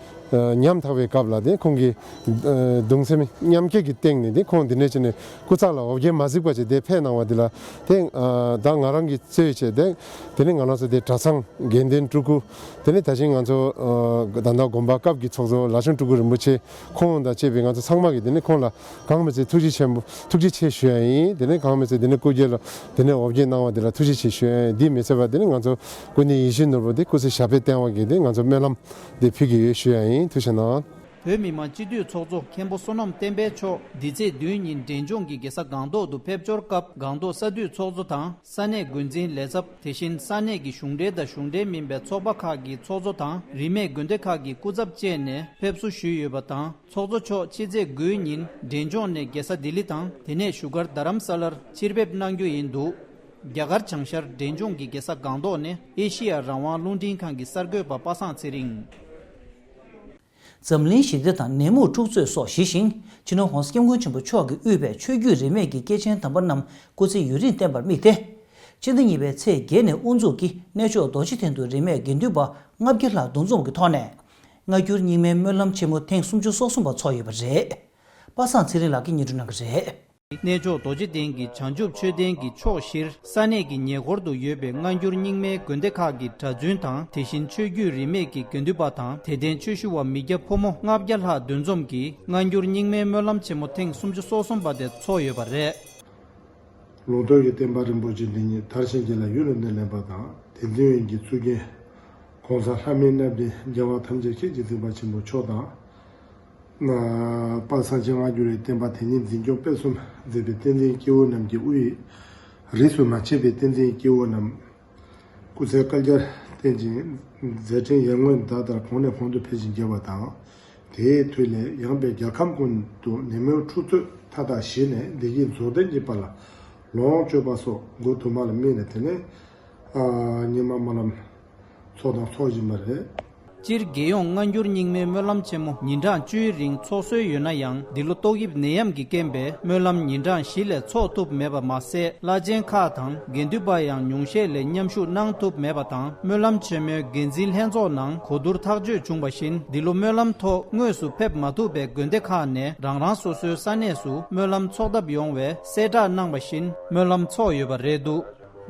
ཉམ་ཐག་པའི་སྐབས་ལ་དེ་ཁོང་གི་གདུང་སེམས་མཉམ་སྐྱེད་ཀྱི་སྟེང་ནས་དེ་ཁོང་འདི་འདྲ་བྱས་ནས་སྐུ་ཚབ་ལ་འོ་བརྒྱལ་མ་གཟིགས་པ་བྱས་དེ་ཕེབས་གནང་བ་འདི་ལ་དེ་ད་ང་རང་གི་གཙོས་བྱས་དེ་དེ་ནས་ང་རང་ཚོ་དེ་གྲྭ་ཚང་དགེ་འདུན་སྤྲུལ་སྐུ་དེ་ནས་ད་ཅིང་ང་ཚོ་ད་ལྟ་དགོན་པ་སྐབས་ཀྱི་ཚོགས་གཙོ་ལ་ཆུང་སྤྲུལ་སྐུ་རིན་པོ་ཆེ་ཁོང་དང་བཅས་པའི་ང་ཚོ་ཚང་མ་གིས་དེ་ནས་ཁོང་ལ་གང་མི་ཚེ་ཐུགས་རྗེ་ཆེན་པོ་ཐུགས་རྗེ་ཆེ་ཞུ་ཡ་ཡིན། དེ་ནས་གང་མི་ཚེ་དེ་ནས་སྐུ་སྒེར་ལ་དེ་ནས་འོ་བརྒྱལ་གནང་བ་དེ་ལ་ཐུགས་རྗེ་ཆེ་ཞུ་ཡ་ཡིན། འདི་མི་ཚད་པ་དེ་ནས་ང་ཚོ་སྐུ་མདུན་ཡིད་བཞིན་ནོར་བུ་དེ་སྐུ་ཚེ་ཞབས་པད་བརྟན་པ་གི་དེ་ང་ཚོ་སྨོན་ལམ་དེ་ཕུལ་གྱི་ཡོད་ཞུ་ཡ་ཡིན། ཐུགས་རྗེ་གནང་། བོད་མི་མང་སྤྱི་འཐུས་ཚོགས་གཙོ་མཁན་པོ་བསོད་ནམས་བསྟན་འཕེལ་མཆོག་འདི་ཚེས་བདུན་ཉིན་འབྲས་ལྗོངས་ཀྱི་རྒྱལ་ས་སྒང་ཏོག་ཏུ་ཕེབས་འབྱོར་སྐབས་སྒང་ཏོག་ས་འཐུས་ཚོགས་གཙོ་དང་ས་གནས་འགོ་འཛིན་ལས་ཚབ་དེ་བཞིན་ས་གནས་ཀྱི་གཞུང་འབྲེལ་དང་གཞུང་འབྲེལ་མིན་པའི་ཚོགས་པ་ཁག་གི་ཚོགས་གཙོ་དང་རིས་མེད་དགོན་སྡེ་ཁག་གི་སྐུ་ཚབ་བཅས་ནས་ཕེབས་བསུ་ཞུས་ཡོད་པ་དང་། ཚོགས་གཙོ་མཆོག་ཕྱི་ཚེས་དགུའི་ཉིན་འབྲས་ལྗོངས་ནས་རྒྱལ་ས་ལྡི་ལི་དང་དེ་ནས་བཞུགས་སྒར་རྡ་རམ་ས་ལར་ཕྱིར་ཕེབས་གནང་རྒྱུ་ཡིན་འདུག། རྒྱ་གར་བྱང་ཤར་འབྲས་ལྗོངས་ཀྱི་རྒྱལ་ས་སྒང་ཏོག་ནས་ཨེ་ཤི་ཡ་རང་དབང་རླུང་འཕྲིན་ཁང་གི་གསར་འགོད་པ་པ་སངས་ཚེ་རིང་། འཛམ་གླིང་ཞི་བདེ་དང་ནད་མུག་འཁྲུག་རྩོད་སོགས་ཞི་ཞིང་། སྤྱི་ནོར་༧གོང་ས་༧སྐྱབས་མགོན་ཆེན་པོ་མཆོག་གིས་དབུས་པའི་ཆོས་བརྒྱུད་རིས་མེད་ཀྱི་སྐྱེས་ཆེན་དམ་པ་རྣམས་སྐུ་ཚེ་ཡུན་རིང་བརྟན་པར་དམིགས་ཏེ། སྤྱི་ཟླ་གཉིས་པའི་ཚེས་བརྒྱད་ནས་དབུ་འཛུགས་ཀྱིས་གནས་མཆོག་རྡོ་རྗེ་གདན་དུ་རིས་མེད་དགེ་འདུན་པ་ལྔ་བརྒྱ་ལྷག་འདུ་འཛོམས་ཀྱི་ཐོག་ནས། སྔ་འགྱུར་རྙིང་མའི་སྨོན་ལམ་ཆེན་མོ་ཐེངས་སུམ་ཅུ་སོ་གསུམ་པ་འཚོགས་ཡོད་པ་རེད། པ་སངས་ཚེ་རིང་ལགས་ཀྱིས་སྙན་སྒྲོན་གནང་གི་རེད། གནས་མཆོག་རྡོ་རྗེ་གདན་གྱི་བྱང་ཆུབ་མཆོད་རྟེན་གྱི་ཕྱོགས་བཞིར་ས་གནས་ཀྱི་ཉེ་འཁོར་དུ་ཡོད་པའི་སྔ་འགྱུར་རྙིང་མའི་དགོན་སྡེ་ཁག་གི་གྲྭ་བཙུན་དང་དེ་བཞིན་ཆོས་བརྒྱུད་རིས་མེད་ཀྱི་དགེ་འདུན་པ་དང་དད་ལྡན་ཆོས་ཞུ་བ་མི་སྐྱ་ཕོ་མོ་ལྔ་བརྒྱ་ལྷག་འདུ་འཛོམས་ཀྱིས་སྔ་འགྱུར་རྙིང་མའི་སྨོན་ལམ་ཆེན་མོ་ཐེངས་སུམ་ཅུ་སོ་གསུམ་པ་དེ་འཚོགས་ཡོད་པ་རེད། ལུང་རྟོགས་ཀྱི་བསྟན་པ་རིན་པོ་ཆེ་འདི་ཉིད་དར་ཞིང་རྒྱས་ལ་ཡུན་རིང་དུ་ལེགས་པ་དང་། དེ་འཛིན་ཡོན་གྱི་ཚུལ་རྒྱུན་གོང་ས་ལྷ་མིའི་རྣམ་འདྲེན་རྒྱལ་བ་ཐམས་ཅད་མཁྱེན་ཅིང་གཟིགས་པ་ཆེན་པོ་མཆོག་དང་། པ་སངས་ཆེན་སྔ་འགྱུར་བའི་བསྟན་པ་དེ་ཉིད་འཛིན་སྐྱོང་སྤེལ་གསུམ་མཛད་པའི་བསྟན་འཛིན་སྐྱེས་བུ་རྣམས་ཀྱི་དབུས། རིས་སུ་མ་ཆད་པའི་བསྟན་འཛིན་སྐྱེས་བུ་རྣམས། སྐུ་ཚེ་བསྐལ་བརྒྱར་བརྟན་ཅིང་། མཛད་འཕྲིན་ཡར་ངོའི་ཟླ་ལྟར་གོང་ནས་གོང་དུ་འཕེལ་ཞིང་རྒྱས་པ་དང་། དེའི་མཐུ་ལས་ཡངས་པའི་རྒྱལ་ཁམས་ཀུན་ཏུ་ནད་མུག་འཁྲུག་རྩོད་མཐའ་དག་ཞི་ནས་བདེ་སྐྱིད་རྫོགས་ལྡན་གྱི་དཔལ་ལ་ལོངས་སྤྱོད་པ་སོགས་འགོ་དུ་མ་ལ་དམིགས་ནས། དེ་ནས་རྙིང་མ་སྨོན་ལམ་ཚོགས་དང་ཚོགས་བཞིན་པ་རེད། སྤྱིར་རྒྱལ་ཡོངས་སྔ་འགྱུར་རྙིང་མའི་སྨོན་ལམ་ཆེན་མོ་ཉིན་གྲངས་བཅུའི་རིང་འཚོགས་སྲོལ་ཡོད་ན་ཡང་། འདི་ལོ་ཏོག་དབྱིབས་ནད་ཡམས་ཀྱི་རྐྱེན་པས་སྨོན་ལམ་ཉིན་གྲངས་བཞི་ལས་འཚོགས་ཐུབ་མེད་པ་མ་ཟད། བླ་ཆེན་ཁག་དང་དགེ་འདུན་པ་ཡང་ཉུང་ཤས་ལས་མཉམ་ཞུགས་གནང་ཐུབ་མེད་པ་དང་། སྨོན་ལམ་ཆེན་མོའི་འགན་འཛིན་ལྷན་ཚོགས་ནང་གོ་བསྡུར་ཐག་གཅོད་བྱུང་བ་བཞིན། འདི་ལོ་སྨོན་ལམ་ཐོག་དངོས་སུ་ཕེབས་མ་ཐུབ་པའི་དགོན་སྡེ་ཁག་ནས་རང་རང་སོ་སོའི་ས་གནས་སུ་སྨོན་ལམ་འཚོགས་ཐབས་ཡོང་བའི་གསལ་བསྒྲགས་གནང་བ་བཞིན། སྨོན་ལམ་འཚོགས་ཡོད་པ་རེད་འདུག།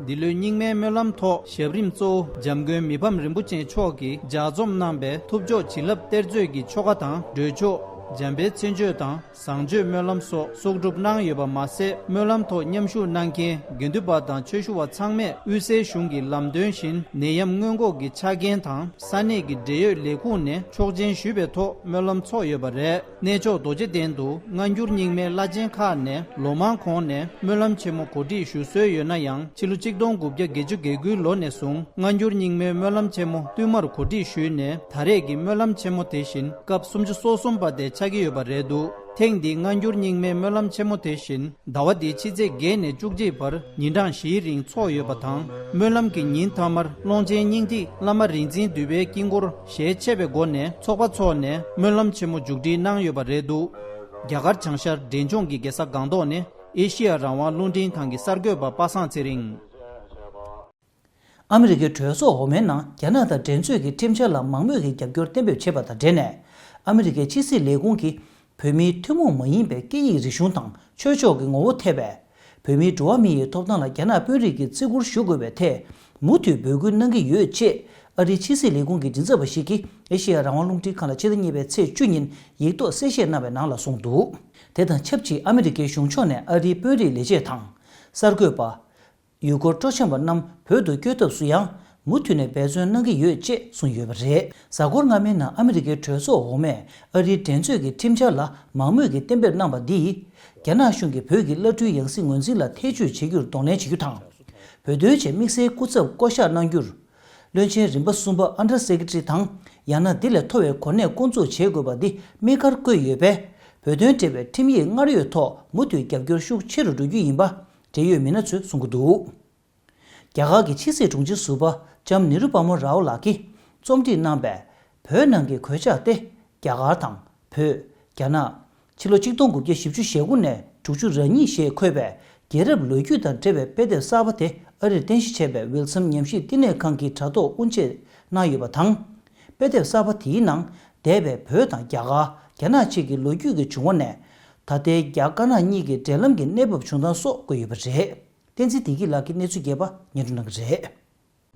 འདི་ལོའི་རྙིང་མའི་སྨོན་ལམ་ཐོག་ཞབས་རིམ་གཙོ་བོ་འཇམ་མགོན་མི་ཕམ་རིན་པོ་ཆེ་མཆོག་གིས་ལྗགས་རྩོམ་གནང་པའི་ཐུབ་མཆོག་བྱིན་རླབས་གཏེར་མཛོད་ཀྱི་ཆོ་ག་དང་གྲོལ་ཆོག། འཇམ་དཔལ་མཚན་བརྗོད་དང་བཟང་སྤྱོད་སྨོན་ལམ་སོགས་གསོག་སྒྲུབ་གནང་ཡོད་པ་མ་ཟད། སྨོན་ལམ་ཐོག་མཉམ་ཞུགས་གནང་མཁན་དགེ་འདུན་པ་དང་ཆོས་ཞུ་བ་ཚང་མས་དབུས་སའི་གཞུང་གི་ལམ་སྟོན་བཞིན་ནད་ཡམས་སྔོན་འགོག་གི་ཆ་རྐྱེན་དང་ས་གནས་ཀྱི་འབྲེལ་ཡོད་ལས་ཁུངས་ནས་ཆོག་མཆན་ཞུས་པའི་ཐོག་སྨོན་ལམ་འཚོགས་ཡོད་པ་རེད། གནས་མཆོག་རྡོ་རྗེ་གདན་དུ་སྔ་འགྱུར་རྙིང་མའི་བླ་ཆེན་ཁག་ནས་ལོ་མང་གོང་ནས་སྨོན་ལམ་ཆེན་མོ་གོ་སྒྲིག་ཞུ་སྲོལ་ཡོད་ན་ཡང་། ཕྱི་ལོ་ཆིག་སྟོང་དགུ་བརྒྱ་བརྒྱད་ཅུ་གྱ་དགུའི་ལོ་ནས་བཟུང་སྔ་འགྱུར་རྙིང་མའི་སྨོན་ལམ་ཆེན་མོ་བསྟུད་མར་གོ་སྒྲིག་ཞུས་ནས། ད་རེས་ཀྱི་སྨོན་ལམ་ཆེན་མོ་དེ་བཞིན་སྐབས་སུམ་ཅུ་སོ་གསུམ་པ་དེ་ཆགས་ཀྱི་ཡོད་པ་རེད་འདུག་ཐེངས་འདིའི་སྔ་འགྱུར་རྙིང་མའི་སྨོན་ལམ་ཆེན་མོ་དེ་བཞིན་ཟླ་བ་འདིའི་ཕྱི་ཚེས་བརྒྱད་ནས་བཅུ་གཅིག་བར་ཉིན་གྲངས་བཞིའི་རིང་འཚོགས་ཡོད་པ་དང་། སྨོན་ལམ་གྱི་ཉིན་མཐའ་མར་ཀློང་ཆེན་སྙིང་ཐིག་བླ་མ་རིག་འཛིན་འདུས་པའི་དཀྱིལ་འཁོར་ཞལ་ཕྱེ་བའི་སྒོ་ནས་ཚོགས་པ་འཚོགས་ནས་སྨོན་ལམ་ཆེན་མོ་མཇུག་སྒྲིལ་གནང་ཡོད་པ་རེད་འདུག་རྒྱ་གར་བྱང་ཤར་འབྲས་ལྗོངས་ཀྱི་རྒྱལ་ས་སྒང་ཏོག་ནས་ཨེ་ཤི་ཡ་རང་དབང་རླུང་འཕྲིན་ཁང་གི་གསར་འགོད་པ་པ་སངས་ཚེ་རིང་། ཨ་མི་རི་ཀའི་གྲོས་ཚོགས་འོག་མའི་ནང་རྒྱ་ནག་དང་འགྲན་རྩོད་ཀྱི་ཁྲིམས་འཆར་ལ་མང་མོས་ཀྱིས་རྒྱབ་སྐྱོར་གཏན་འབེབས་བྱས་པ་དང་འབྲེལ་ནས། ཨ་མི་རི་ཀའི་ཕྱི་སྲིད་ལས་ཁུངས་ཀྱིས་བོད་མིའི་ཐུན་མོང་མ་ཡིན་པའི་སྐད་ཡིག་རིག་གཞུང་དང་ཆོས་ཕྱོགས་ཀྱི་ངོ་བོ་ཐེ་བའི་བོད་མིའི་འགྲོ་བ་མི་ཡི་ཐོབ་ཐང་ལ་རྒྱ་ནག་དཔོན་རིགས་ཀྱིས་བརྩི་བཀུར་ཞུ་དགོས་པའི་ཐད་མུ་མཐུད་འབོད་སྐུལ་གནང་གི་ཡོད་ཅེས་ཨ་རིའི་ཕྱི་སྲིད་ལས་ཁུངས་ཀྱི་མགྲིན་ཚབ་པ་ཞིག་གིས་ཨེ་ཤེ་ཡ་རང་དབང་རླུང་འཕྲིན་ཁང་ལ་ཕྱི་ཟླ་གཉིས་པའི་ཚེས་བཅུ་ཉིན་ཡིག་ཐོག་གསལ་བཤད་གནང་བའི་ནང་ལ་གསུངས་འདུག་དེ་དང་ཆབས་ཅིག་ཨ་མི་རི་ཀའི་གཞུང་ཕྱོགས་ནས་ཨ་རིའི་དཔོན་རིགས་ལས་བྱེད་དང་གསར་འགོད་པ། ཡུལ་སྐོར་སྤྲོ་འཆམ་པ་རྣམས་བོད་དུ་བསྐྱོད་ཐབས་སུ་ཡང་མུ་མཐུད་ནས་འབད་བརྩོན་གནང་གི་ཡོད་ཅེས་གསུངས་ཡོད་པ་རེད། གཟའ་འཁོར་སྔ་མའི་ནང་ཨ་མི་རི་ཀའི་གྲོས་ཚོགས་འོག་མས་ཨ་རིའི་འགྲན་རྩོད་ཀྱི་ཁྲིམས་འཆར་ལ་མང་མོས་ཀྱིས་གཏན་འབེབས་གནང་པ་འདིས། རྒྱ་ནག་གཞུང་གིས་བོད་ཀྱི་བླ་སྤྲུལ་ཡང་སྲིད་ངོས་འཛིན་ལ་ཐེ་བྱུས་བྱེད་རྒྱུར་གདོང་ལེན་བྱེད་རྒྱུ་དང་། བོད་དོན་ཆེད་དམིགས་བསལ་སྐུ་ཚབ་བསྐོ་གཞག་གནང་རྒྱུར། བློན་ཆེན་རིམ་པ་གསུམ་པ་Under Secretary་དང་། ཡང་ན་འདི་ལས་མཐོ་བའི་གོ་གནས་བསྐོ་འཛུགས་བྱེད་དགོས་པ་འདི་དམིགས་བཀར་བཀོད་ཡོད་པས། བོད་དོན་འབྲེལ་བའི་ཁྲིམས་ཡིག་སྔར་ཡོད་ཐོག་མུ་མཐུད་རྒྱབ་སྐྱོར་ཤུགས་ཆེ་རུ་འགྲོ་རྒྱུ་ཡིན་པ། འབྲེལ་ཡོད་མི་སྣ་ཚོས་གསུང་གི་འདུག་རྒྱ་གར་གྱི་ཕྱི་སྲིད་དྲུང་ཆེ་ཟུར་པ་ལྕམ་ནེ་རུ་པ་མོ་རའོ་ལགས་ཀྱིས་རྩོམ་སྒྲིག་གནང་བའི་བོད་ནང་གི་གོད་ཆག་སྟེ། རྒྱ་གར་དང་བོད། རྒྱ་ནག་ཕྱི་ལོ་ཆིག་སྟོང་དགུ་བརྒྱ་བཞི་བཅུ་ཞེ་དགུ་ནས་དྲུག་ཅུ་རེ་གཉིས་ཞེས་འཁོད་པའི་རྒྱལ་རབས་ལོ་རྒྱུས་དང་འབྲེལ་བའི་དཔེ་དེབ་གསར་པ་དེ་ཨ་རིར་རྟེན་གཞི་བྱས་པའི་ཝིལ་སམ་ཉམས་ཞིབ་བསྟི་གནས་ཁང་གིས་དྲ་ཐོག་དབུ་འབྱེད་གནང་ཡོད་པ་དང་། དཔེ་དེབ་གསར་པ་དེའི་ནང་འདས་པའི་བོད་དང་རྒྱ་གར། རྒྱ་ནག་བཅས་ཀྱི་ལོ་རྒྱུས་ཀྱི་བྱུང་བ་ནས་ད་ལྟའི་རྒྱ་དཀར་ནག་གཉིས་ཀྱི་འབྲེལ་ལམ་གྱི་གནས་བབ་བྱུང་སྟངས་སོགས་བཀོད་ཡོད་པ་རེད། བསྟན་འཛིན་བདེ་སྐྱིད་ལགས་ཀྱིས་གནས་ཚུལ་རྒྱས་པ་སྙན་སྒྲོན་གནང་གི་རེད།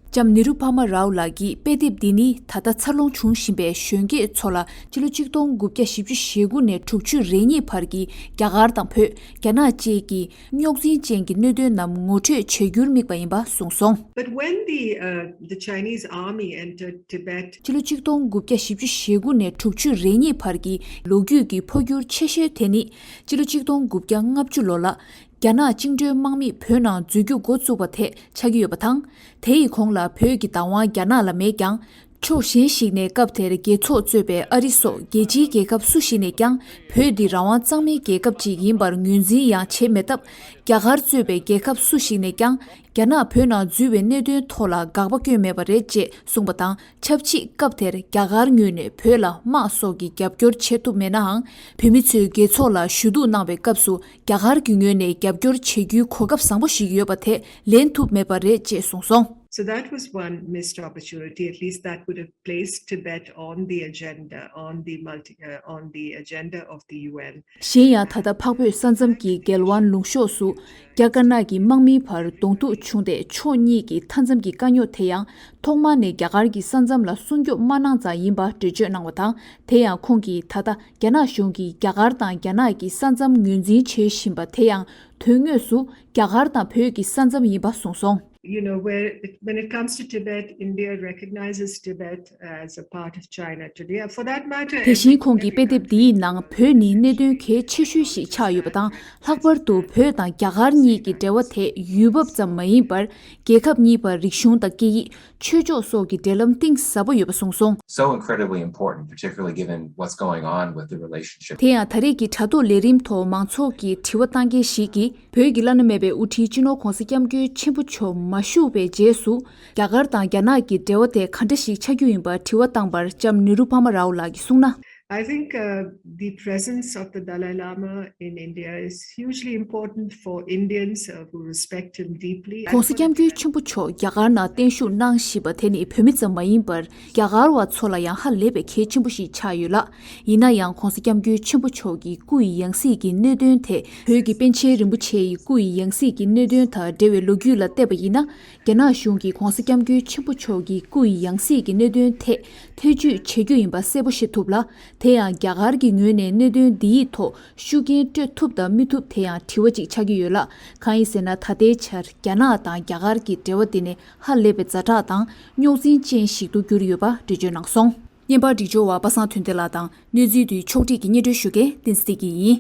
ལྕམ་ནེ་རུ་པ་མ་རའོ་ལགས་ཀྱིས་དཔེ་དེབ་འདི་ནི་ད་ལྟ་འཚར་ལོངས་བྱུང་བཞིན་པའི་གཞོན་སྐྱེས་ཚོ་ལ་ཕྱི་ལོ་ཆིག་སྟོང་དགུ་བརྒྱ་བཞི་བཅུ་ཞེ་དགུ་ནས་དྲུག་ཅུ་རེ་གཉིས་བར་གྱི་རྒྱ་གར་དང་བོད། རྒྱ་ནག་བཅས་ཀྱི་རྙོག་འཛིང་ཅན་གྱི་གནད་དོན་རྣམས་ངོ་སྤྲོད་བྱེད་རྒྱུར་དམིགས་པ་ཡིན་པ་གསུངས་སོང་། But when the, uh, the Chinese army entered Tibet, ཕྱི་ལོ་ཆིག་སྟོང་དགུ་བརྒྱ་བཞི་བཅུ་ཞེ་དགུ་ནས་དྲུག་ཅུ་རེ་གཉིས་བར་གྱི་ལོ་རྒྱུས་ཀྱི་འཕོ་འགྱུར་ཆེ་ཤོས་དེ་ནི་ཕྱི་ལོ་ཆིག་སྟོང་དགུ་བརྒྱ་ལྔ་བཅུ་ལོ་ལ། རྒྱ་ནག་བཅིངས་འགྲོལ་དམག་མིས་བོད་ནང་འཛུལ་རྒྱུ་འགོ་བཙུགས་པ་དེ་ཆགས་ཀྱི་ཡོད་པ་དང་། དེ་ཡི་གོང་ལ་བོད་ཀྱི་བདག་དབང་རྒྱ་ནག་ལ་མེད་ཀྱང་། ཕྱོགས་གཞན་ཞིག་ནས་སྐབས་དེར་རྒྱལ་ཚོགས་གཙོས་པའི་ཨ་རི་སོགས་རྒྱལ་སྤྱིའི་རྒྱལ་ཁབ་སུ་ཞིག་ནས་ཀྱང་བོད་འདི་རང་དབང་གཙང་མའི་རྒྱལ་ཁབ་ཅིག་ཡིན་པར་ངོས་འཛིན་ཡང་བྱེད་མེད་སྟབས། རྒྱ་གར་གཙོས་པའི་རྒྱལ་ཁབ་སུ་ཞིག་ནས་ཀྱང་རྒྱ་ནག་བོད་ནང་འཛུལ་བའི་གནད་དོན་ཐོག་ལ་དགག་པ་བསྐྱོན་མེད་པ་རེད་ཅེས་གསུངས་པ་དང་། ཆབས་ཅིག་སྐབས་དེར་རྒྱ་གར་ངོས་ནས་བོད་ལ་དམག་སོགས་ཀྱི་རྒྱབ་སྐྱོར་བྱེད་ཐུབ་མེད་ནའང་། བོད་མི་ཚོས་རྒྱལ་ཚོགས་ལ་ཞུ་གཏུག་གནང་བའི་སྐབས་སུ། རྒྱ་གར་གྱི་ངོས་ནས་རྒྱབ་སྐྱོར་བྱེད་རྒྱུའི་གོ་སྐབས་བཟང་པོ་ཞིག་ཡོད་པ་དེ་ལེན་ཐུབ་མེད་པ་རེད་ཅེས་གསུངས་སོང་། So that was one missed opportunity. At least that would have placed Tibet on the agenda, on the agenda of the U N. གཞན་ཡང་ད་ལྟ་འཕགས་བོད་ས་མཚམས་ཀྱི་གེལ་ཝན་ལུང་གཤོག་སུ་རྒྱ་དཀར་ནག་གི་དམག་མིའི་བར་གདོང་ཐུག་བྱུང་སྟེ་ཕྱོགས་གཉིས་ཀྱི་མཐའ་མཚམས་ཀྱི་དཀའ་རྙོག་དེ་ཡང་ཐོག་མར་ནས་རྒྱ་གར་གྱི་ས་མཚམས་ལ་སྲུང་སྐྱོབ་མ་གནང་ཙང་ཡིན་པ་འགྲེལ་བརྗོད་གནང་བ་དང་། དེ་ཡང་ཁོང་གིས་ད་ལྟ་རྒྱ་ནག་གཞུང་གིས་རྒྱ་གར་དང་རྒྱ་ནག་གི་ས་མཚམས་ངོས་འཛིན་བྱེད་བཞིན་པ་དེ་ཡང་དོན་དངོས་སུ་རྒྱ་གར་དང་བོད་ཀྱི་ས་མཚམས་ཡིན་པ་གསུངས་སོང་། You know, where it, when it comes to Tibet, India recognizes Tibet as a part of China today. For that matter, དེ་བཞིན་ཁོང་གིས་དཔེ་དེབ་འདིའི་ནང་བོད་ནི་གནད་དོན་གལ་ཆེ་ཤོས་ཤིག་ཆགས་ཡོད་པ་དང་། ལྷག་པར་དུ་བོད་དང་རྒྱ་གར་གཉིས་ཀྱི་འབྲེལ་བ་དེ་ཡུལ་བབ་ཙམ་མ་ཡིན་པར། རྒྱལ་ཁབ་གཉིས་བར་རིག་གཞུང་དང་སྐད་ཡིག་ཆོས་ཕྱོགས་སོགས་ཀྱི་འབྲེལ་ལམ་གཏིང་ཟབ་པོ་ཡོད་པ་གསུངས་སོང་། So incredibly important, particularly given what's going on with the relationship. དེ་ཡང་ད་རེས་ཀྱི་དྲ་ཐོག་ལས་རིམ་ཐོག་མང་ཚོགས་ཀྱིས་དྲི་བ་བཏང་མཁན་ཞིག་གིས། བོད་ཀྱི་བླ་ན་མེད་པའི་དབུ་ཁྲིད་སྤྱི་ནོར་༧གོང་ས་༧སྐྱབས་མགོན་ཆེན་པོ་མཆོག་མ་བཞུགས་པའི་རྗེས་སུ། རྒྱ་གར་དང་རྒྱ་ནག་གི་འབྲེལ་བ་དེ་ག་འདྲ་ཞིག་ཆགས་རྒྱུ་ཡིན་པར་དྲི་བ་བཏང་པར་ལྕམ་ནེ་རུ་པ་མ་རའོ་ལགས་ཀྱིས་གསུངས་ན། I think, uh, the presence of the Dalai Lama in India is hugely important for Indians, uh, who respect him deeply. ༧གོང་ས་༧སྐྱབས་མགོན་ཆེན་པོ་མཆོག་རྒྱ་གར་ནང་བརྟན་བཞུགས་གནང་བཞིན་པ་དེ་ནི་བོད་མི་ཙམ་མ་ཡིན་པར་རྒྱ་གར་བ་ཚོ་ལ་ཡང་ཧ་ལས་པའི་གལ་ཆེན་པོ་ཞིག་ཆགས་ཡོད་ལ། ཡིན་ན་ཡང་༧གོང་ས་༧སྐྱབས་མགོན་ཆེན་པོ་མཆོག་གི་སྐུ་ཡི་ཡང་སྲིད་ཀྱི་གནད་དོན་དེ། བོད་ཀྱི་པཎ་ཆེན་རིན་པོ་ཆེ་ཡི་སྐུ་ཡི་ཡང་སྲིད་ཀྱི་གནད་དོན་དང་འབྲེལ་བའི་ལོ་རྒྱུས་ལ་བལྟས་པ་ཡིན་ན། རྒྱ་ནག་གཞུང་གིས་༧གོང་ས་༧སྐྱབས་མགོན་ཆེན་པོ་མཆོག་གི་སྐུ་ཡི་ཡང་སྲིད་ཀྱི་གནད་དོན་ཐད་ཐེ་བྱུས་བྱེད་རྒྱུ་ཡིན་པ་གསལ་པོ་ཤེས་ཐུབ་ལ། དེ་ཡང་རྒྱ་གར་གྱི་ངོས་ནས་གནད་དོན་འདི་ཡི་ཐོག་ཤུགས་རྐྱེན་སྤྲོད་ཐུབ་དང་མི་ཐུབ་དེ་ཡང་དྲི་བ་ཅིག་ཆགས་ཀྱི་ཡོད་ལ། གང་ཡིན་ཟེར་ན། ད་ལྟའི་ཆར་རྒྱ་ནག་དང་རྒྱ་གར་གྱི་འབྲེལ་བ་དེ་ནི་ཧ་ལས་པའི་ཛ་དྲག་དང་རྙོག་འཛིང་ཅན་ཞིག་ཏུ་གྱུར་ཡོད་པ་འགྲེལ་བརྗོད་གནང་སོང་། བརྙན་པར་སྒྲིག་སྦྱོར་བ་པ་སངས་དོན་ལྡན་ལགས་དང་། གནས་ཚུལ་དེ་ཕྱོགས་སྒྲིག་གིས་སྙན་སྒྲོན་ཞུ་མཁན་བསྟན་འཛིན་བདེ་སྐྱིད་ཡིན།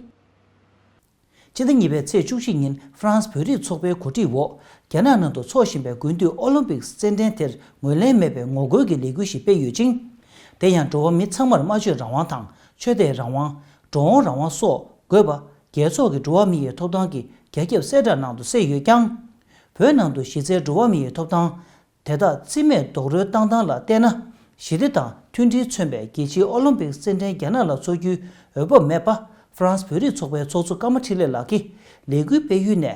ཕྱི་ཟླ་གཉིས་པའི་ཚེས་བཅུ་གཅིག་ཉིན་ཧྥ་རན་སི་བོད་རིགས་ཚོགས་པའི་གོ་སྒྲིག་འོག་རྒྱ་ནག་ནང་དུ་འཚོགས་བཞིན་པའི་དགུན་དུས་ཨོ་ལིམ་པིག་རྩེད་འགྲན་དེར་ངོས་ལེན་མེད་པའི་ངོ་རྒོལ་གྱི་ལས་འགུལ་ཞིག་སྤེལ་ཡོད་ཅིང་། དེ་ཡང་འགྲོ་བ་མི་ཚང་མར་སྨྲ་བརྗོད་རང་དབང་དང་ཆོས་དད་རང་དབང་། འགྲོ་འོང་རང་དབང་སོགས་དགོས་པ། རྒྱལ་ཚོགས་ཀྱི་འགྲོ་བ་མི་ཡི་ཐོབ་ཐང་གི་རྒྱ་ཁྱབ་གསལ་བསྒྲགས་ནང་དུ་གསལ་ཡོད་ཀྱང་། བོད་ནང་དུ་གཞི་རྩའི་འགྲོ་བ་མི་ཡི་ཐོབ་ཐང་དེ་དག་རྩིས་མེད་རྡོག་རོལ་བཏང་སྟངས་ལ་བལྟས་ན། ཞི་བདེ་དང་མཐུན་སྒྲིལ་མཚོན་པའི་རྒྱལ་སྤྱིའི་ཨོ་ལིམ་པིག་རྩེད་འགྲན་རྒྱ་ནག་ལ་འཚོགས་རྒྱུའི་འོས་བབ་མེད་པ། ཧྥ་རན་སི་བོད་རིགས་ཚོགས་པའི་ཚོགས་གཙོ་ཀརྨ་འཕྲིན་ལས་ལགས་ཀྱིས་ལས་འགུལ་སྤེལ་ཡུལ་ནས་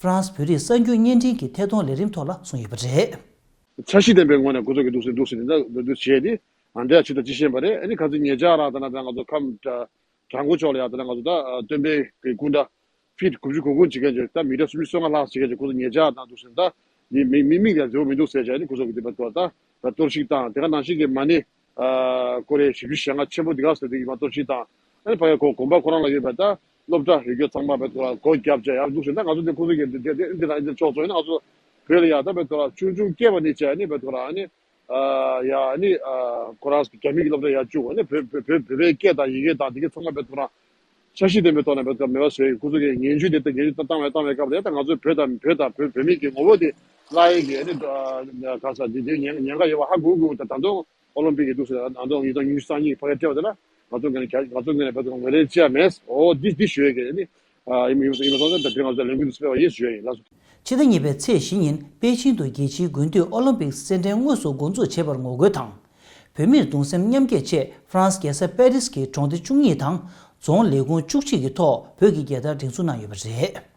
ཧྥ་རན་སི་བོད་རིགས་གསར་འགྱུར་བརྙན་འཕྲིན་གྱི་ཐད་གཏོང་ལས་རིམ་ཐོག་ལ་གསུངས་ཡོད་པ་རེད། འཆར་གཞི་ལྡན་པའི་ངོས་ནས་འགོ་ཚུགས་ཀྱི་འདུག་ཟེར་འདུག་ཟེར་འདི་འདྲ་འདུག་བྱས་ཏེ། ཨ་འདྲ་ཅིག་ད་ཅི་ཤེས་པ་རེད། ཨ་ནི་ག་ཚོད་ཉེ་ཆར་རང་ད་ནང་ད་ང་ཚོ་ཁམས་བྲག་འགོ་ཕྱོགས་ལ་ཡང་ད་ནང་ང་ཚོ་ད་སྟོན་པའི་གི་སྐུ་འདྲ་ཕིཊ་དགུ་བཅུ་གོ་དགུ་བྱེད་མཁན་ཅིག་ད་མི་ཊར་སུམ་ཅུ་སོ་ལྔ་ལྷག་བྱེད་མཁན་ཅིག་ཁོ་ཚོ་ཉེ་ཆར་ད་འདུག་ཟེར། ད་ཡིན་མི་མི་མིག་ལ་མཛེས་པོ་མི་འདུག་ཟེར་བྱས་ནི་ཁོ་ཚོ་གི་དེ་བ་ཐོག་ད་ད་གཏོར་བཤིག་དང་དེ་ག་ནང་བཞིན་གྱི་མ་ཎི་ཨ་སྐོར་རེ་བཞི་བཅུ་ཞེ་ལྔ་ཆེན་པོ་འདི་ག་ཟེར་དེ་གི་མ་གཏོར་བཤིག་དང་། ཨ་ནི་ཕ་གི་ཁོ་དགོན་པ་ཁོ་རང་ལ་ཡོད་པ་ད་སློབ་གྲྭ་ཡོད་རྒྱུ་ཚང་མ་བས་ཁོ་རང་སྒོ་བརྒྱབ་བྱས་ཡར་འདུག་ཟེར། ད་ང་ཚོ་དེ་ཁོ་ཚོ་གི་འདི་འདི་འདི་འདི་ལ་འདི་ཕྱོགས་ཚོ་ཡིན་ན་ང་ཚོ་བོད་ལ་ཡར་ད་བས་ཁོ་རང་ཆུང་ཆུང་སྐྱེས་པ་ནས་བྱས་ནི་བས་ཁོ་རང་ཨ་ནི། ཨ་ཡ་ཨ་ནི་ཨ་ཁོ་རང་རྒྱ་མི་གི་སློབ་གྲྭ་ཡར་བཅུག་ཨ་ནི་བོད་བོད་བོད་བོད་པའི་སྐད་དང་ཡི་གེ་དང་དེ་གའི་ཚང་མ་བས་ཁོ་རང་འཆར་གཞི་ལྡན་པའི་ཐོག་ནས་བས་ཁོ་རང་མེད་པ་བཟོས་ཡོད། ཁོ་ཚོ་གི་ངན་ཇུས་དེ་ལྟ་ངན་ཇུས་བཏང་བས་བཏང་བའི་སྐབས་ལ་ད་ང་ཚོའི་བོད་དང་བོད་དང་བོད་བོད་མི་གི་ངོ་བོ་དེ་བརླག་ཡས་ཀྱི་ཨ་ནི་ག་ས་དེ་དེ་ཉེན་ཉེན་ཁ་ཡོད་པ་ཧ་གོ་གོ་ད་ད་དུང་ཨོ་ལིམ་པིག་གི་འདུག་ཟེར་ད་དུང་ཉིས་སྟོང་ཉི་ཤུ་རྩ་གཉིས་ཕ་གི་སྤྲད་པ་དེ་ལ་ང་ཚོ་ངོས་ནས་ང་ཚོ་ངོས་ནས་བས་ཁོ་རང་ངོས་ལེན་བྱས་མེད། འོ་འདི་འདི་ཞུ་ཡས་ཀྱི་ཨ་ནི་ཡིན་མ་ཡིན་མ་སོང་ཙང་ད་དེ་ང་ཚོ་ལས་འགུལ་འདི་སྤེལ་བ་ཡིན་ཞུ་ཡས་ཡིན། ལགས་སོ། ཕྱི་ཟླ་གཉིས་པའི་ཚེས་བཞི་ཉིན་པེ་ཅིང་དུ་རྒྱལ་སྤྱིའི་དགུན་དུས་ཨོ་ལིམ་པིག་རྩེད་འགྲན་དངོས་སུ་འགོ་འཛུགས་བྱེད་པར་ངོ་རྒོལ་དང་། བོད་མིར་གདུང་སེམས་མཉམ་སྐྱེད་ཆེད་ཧྥ་རན་སི་རྒྱལ་ས་པེ་རིས་ཀྱི་གྲོང་སྡེ་བཅུ་གཉིས་དང་རྫོང་ལས་ཁུངས་བཅུ་གཅིག་གི་ཐོག་བོད་ཀྱི་རྒྱལ་དར་སྒྲེང་འཛུགས་གནང་ཡོད་པ་རེད།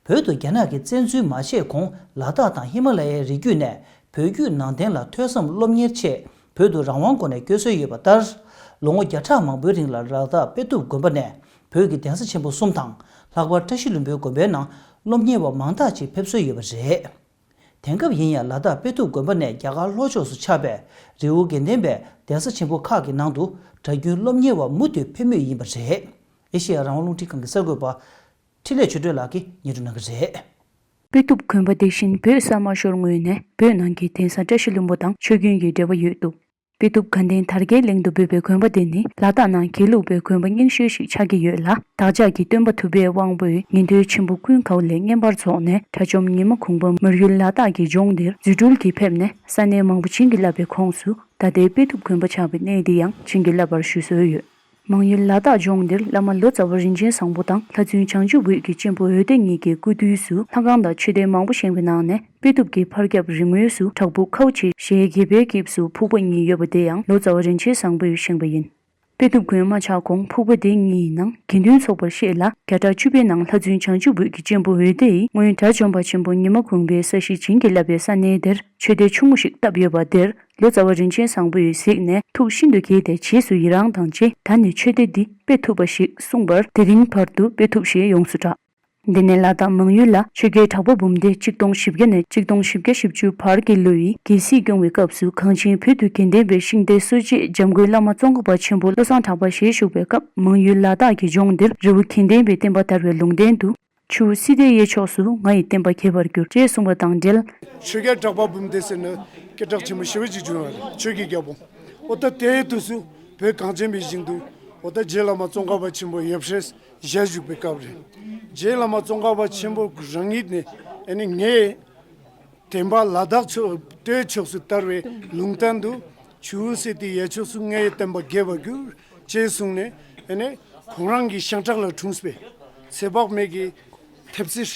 བོད་དུ་རྒྱ་ནག་གིས་བཙན་འཛུལ་མ་བྱས་གོང་ལ་དྭགས་དང་ཧི་མ་ལ་ཡའི་རི་རྒྱུད་ནས་བོད་བརྒྱུད་ནང་བསྟན་ལ་ཐོས་བསམ་སློབ་གཉེར་ཆེད་བོད་དུ་རང་དབང་སྒོ་ནས་བསྐྱོད་སྲོལ་ཡོད་པ་ལྟར། ལོ་ངོ་བརྒྱ་ཕྲག་མང་པོའི་རིང་ལ་ལ་དྭགས་དཔེ་ཐུབ་དགོན་པ་ནས་བོད་ཀྱི་གདན་ས་ཆེན་པོ་གསུམ་དང་ལྷག་པར་བཀྲ་ཤིས་ལྷུན་པོའི་དགོན་པའི་ནང་སློབ་གཉེར་བ་མང་དག་ཅིག་ཕེབས་སྲོལ་ཡོད་པ་རེད། དེང་སྐབས་ཡིན་ཡང་ལ་དྭགས་དཔེ་ཐུབ་དགོན་པ་ནས་རྒྱ་གར་ལྷོ་ཕྱོགས་སུ་ཆགས་པའི་རི་བོ་དགེ་ལྡན་པའི་གདན་ས་ཆེན་པོ་ཁག་གི་ནང་དུ་གྲྭ་རྒྱུན་སློབ་གཉེར་བ་མུ་མཐུད་ཕེབས་མུས་ཡིན་པ་རེད། ཨེ་ཤེ་ཡ་རང་དབང་རླུང་འཕྲིན་ཁང་གི་གསར་འགོད་པ་འཕྲིན་ལས་ཆོས་སྒྲོན་ལགས་ཀྱིས་སྙན་སྒྲོན་གནང་གི་རེད། དཔེ་ཐུབ་དགོན་པ་དེ་བཞིན་བོད་ས་མ་ཤོར་སྔོན་ནས་བོད་ནང་གི་གདན་ས་བཀྲ་ཤིས་ལྷུན་པོ་དང་ཆོས་ཀུན་གྱི་འབྲེལ་བ་ཡོད་འདུག་དཔེ་ཐུབ་དགའ་ལྡན་དར་རྒྱས་གླིང་དུ་འབོད་པའི་དགོན་པ་དེ་ནི་ལ་དྭགས་ནང་དགེ་ལུགས་པའི་དགོན་པ་རྙིང་ཤོས་ཤིག་ཆགས་ཀྱི་ཡོད་ལ། བདག་ཅག་གི་སྟོན་པ་ཐུབ་པའི་དབང་པོས་ཉན་ཐོས་ཆེན་པོ་ཀུན་དགའ་བོ་ལས་བསྙེན་པར་རྫོགས་ནས་དགྲ་བཅོམ་ཉི་མ་གུང་པ་མར་ཡུལ་ལ་དྭགས་ཀྱི་ལྗོངས་འདིར་རྫུ་འཕྲུལ་གྱིས་ཕེབས་ནས་ས་གནས་མང་པོ་བྱིན་གྱིས་བརླབས་པའི་ཁོངས་སུ་ད་ལྟའི་དཔེ་ཐུབ་དགོན་པ་ཆགས་པའི་གནས་འདི་ཡང་བྱིན་གྱིས་བརླབས་པར་ཞུ་སྲོལ་ཡོད། མང་ཡུལ་ལ་དྭགས་ལྗོངས་འདིར་བླ་མ་ལོ་ཙཱ་བ་རིན་ཆེན་བཟང་པོ་དང་ལྷ་བཙུན་བྱང་ཆུབ་འོད་ཀྱི་གཅེན་པོ་འོད་ལྡན་གཉིས་ཀྱི་སྐུ་དུས་སུ་ལྷ་ཁང་དང་མཆོད་རྟེན་མང་པོ་བཞེངས་པའི་ནང་ནས་དཔེ་ཐུབ་ཀྱི་ཕར་རྒྱབ་རི་ངོས་སུ་བྲག་ཕུག་ཁའུ་ཆེ་ཞེས་རྒྱལ་པོའི་སྐྱེས་སུ་ཕུག་པ་གཉིས་ཡོད་པ་དེ་ཡང་ལོ་ཙཱ་བ་རིན་ཆེན་བཟང་པོས་བཞེངས་པ་ཡིན། དཔེ་ཐུབ་དགོན་མ་ཆགས་གོང་ཕུག་པ་དེ་གཉིས་ནང་དགེ་འདུན་ཚོགས་པར་བཤད་ལ་བརྒྱ་ཕྲག་བཅུ་པའི་ནང་ལྷ་བཙུན་བྱང་ཆུབ་འོད་ཀྱི་གཅེན་པོ་འོད་ལྡན་ཡིས་སྔོན་དགྲ་བཅོམ་པ་ཆེན་པོ་ཉི་མ་གུང་པའི་ས་གཞི་བྱིན་གྱིས་བརླབས་པའི་ས་གནས་དེར་མཆོད་རྟེན་ཆུང་ངུ་ཞིག་བཏབ་ཡོད་པ་དེར་ལོ་ཙཱ་བ་རིན་ཆེན་བཟང་པོས་གཟིགས་ནས་ཐུགས་ཤིན་ཏུ་དགྱེས་ཏེ་རྗེས་སུ་ཡི་རང་དང་བཅས་ད་ནི་མཆོད་རྟེན་འདི་དཔེ་ཐུབ་པ་ཞིག་གསུངས་པར་དེ་རིང་བར་དུ་དཔེ་ཐུབ་ཞེས་ཡོངས་སུ་གྲགས། འདི་ནས་ལ་དྭགས་མང་ཡུལ་ལ་ཆོས་རྒྱལ་གྲགས་པ་འབུམ་སྡེ་གཅིག་སྟོང་བཞི་བརྒྱ་ནས་གཅིག་སྟོང་བཞི་བརྒྱ་བཞི་བཅུ་བར་གྱི་ལོ་ཡི་རྒྱལ་སྲིད་སྐྱོང་བའི་སྐབས་སུ་གངས་ཅན་བོད་དུ་དགེ་ལྡན་པའི་ཤིང་རྟའི་སྲོལ་འབྱེད་འཇམ་མགོན་བླ་མ་ཙོང་ཁ་པ་ཆེན་པོ་བློ་བཟང་གྲགས་པ་ཞལ་བཞུགས་པའི་སྐབས་མང་ཡུལ་ལ་དྭགས་ཀྱི་ལྗོངས་འདིར་རི་བོ་དགེ་ལྡན་པའི་བསྟན་པ་དར་བའི་ལུང་བསྟན་དུ། ཆུ་བོ་སི་ཏའི་གཡས་ཕྱོགས་སུ་ང་ཡི་བསྟན་པ་རྒྱས་པར་འགྱུར། ཅེས་གསུངས་པ་དང་འབྲེལ། ཆོས་རྒྱལ་གྲགས་པ་འབུམ་སྡེ་ཟེར་ནས་སྐད་གྲགས་ཆེན་པོ་ཞེ་པོ་ཅིག་བྱུང་བ་རེད། ཆོས་ཀྱི་རྒྱལ་པོ། འོ་ད་དེའི་དུས་སུ་བོད་གངས་ཅན་པའི་ཞིང་དུ་འོ་ད་རྗེ་བླ་མ་ཙོང་ཁ་པ་ཆེན་པོ་ཡབ་སྲས་ཞལ་བཞུགས་པའི་སྐབས་རེད། རྗེ་བླ་མ་ཙོང་ཁ་པ་ཆེན་པོ་རང་ཉིད་ནས་ཨ་ནི་ངས་བསྟན་པ་ལ་དྭགས་ཕྱོགས་སྟོད་ཕྱོགས་སུ་དར་བའི་ལུང་བསྟན་དུ་ཆུ་བོ་སི་ཏའི་གཡས་ཕྱོགས་སུ་ངའི་བསྟན་པ་རྒྱས་པར་འགྱུར། ཅེས་གསུངས་ནས་ཨ་ནི་ཁོང་རང་གི་ཤིང་ཁྲག་ལ་འཁྲུངས་པའི་ཚེ་དཔག་མེད་ཀྱི་ཐེབས་རྩིས་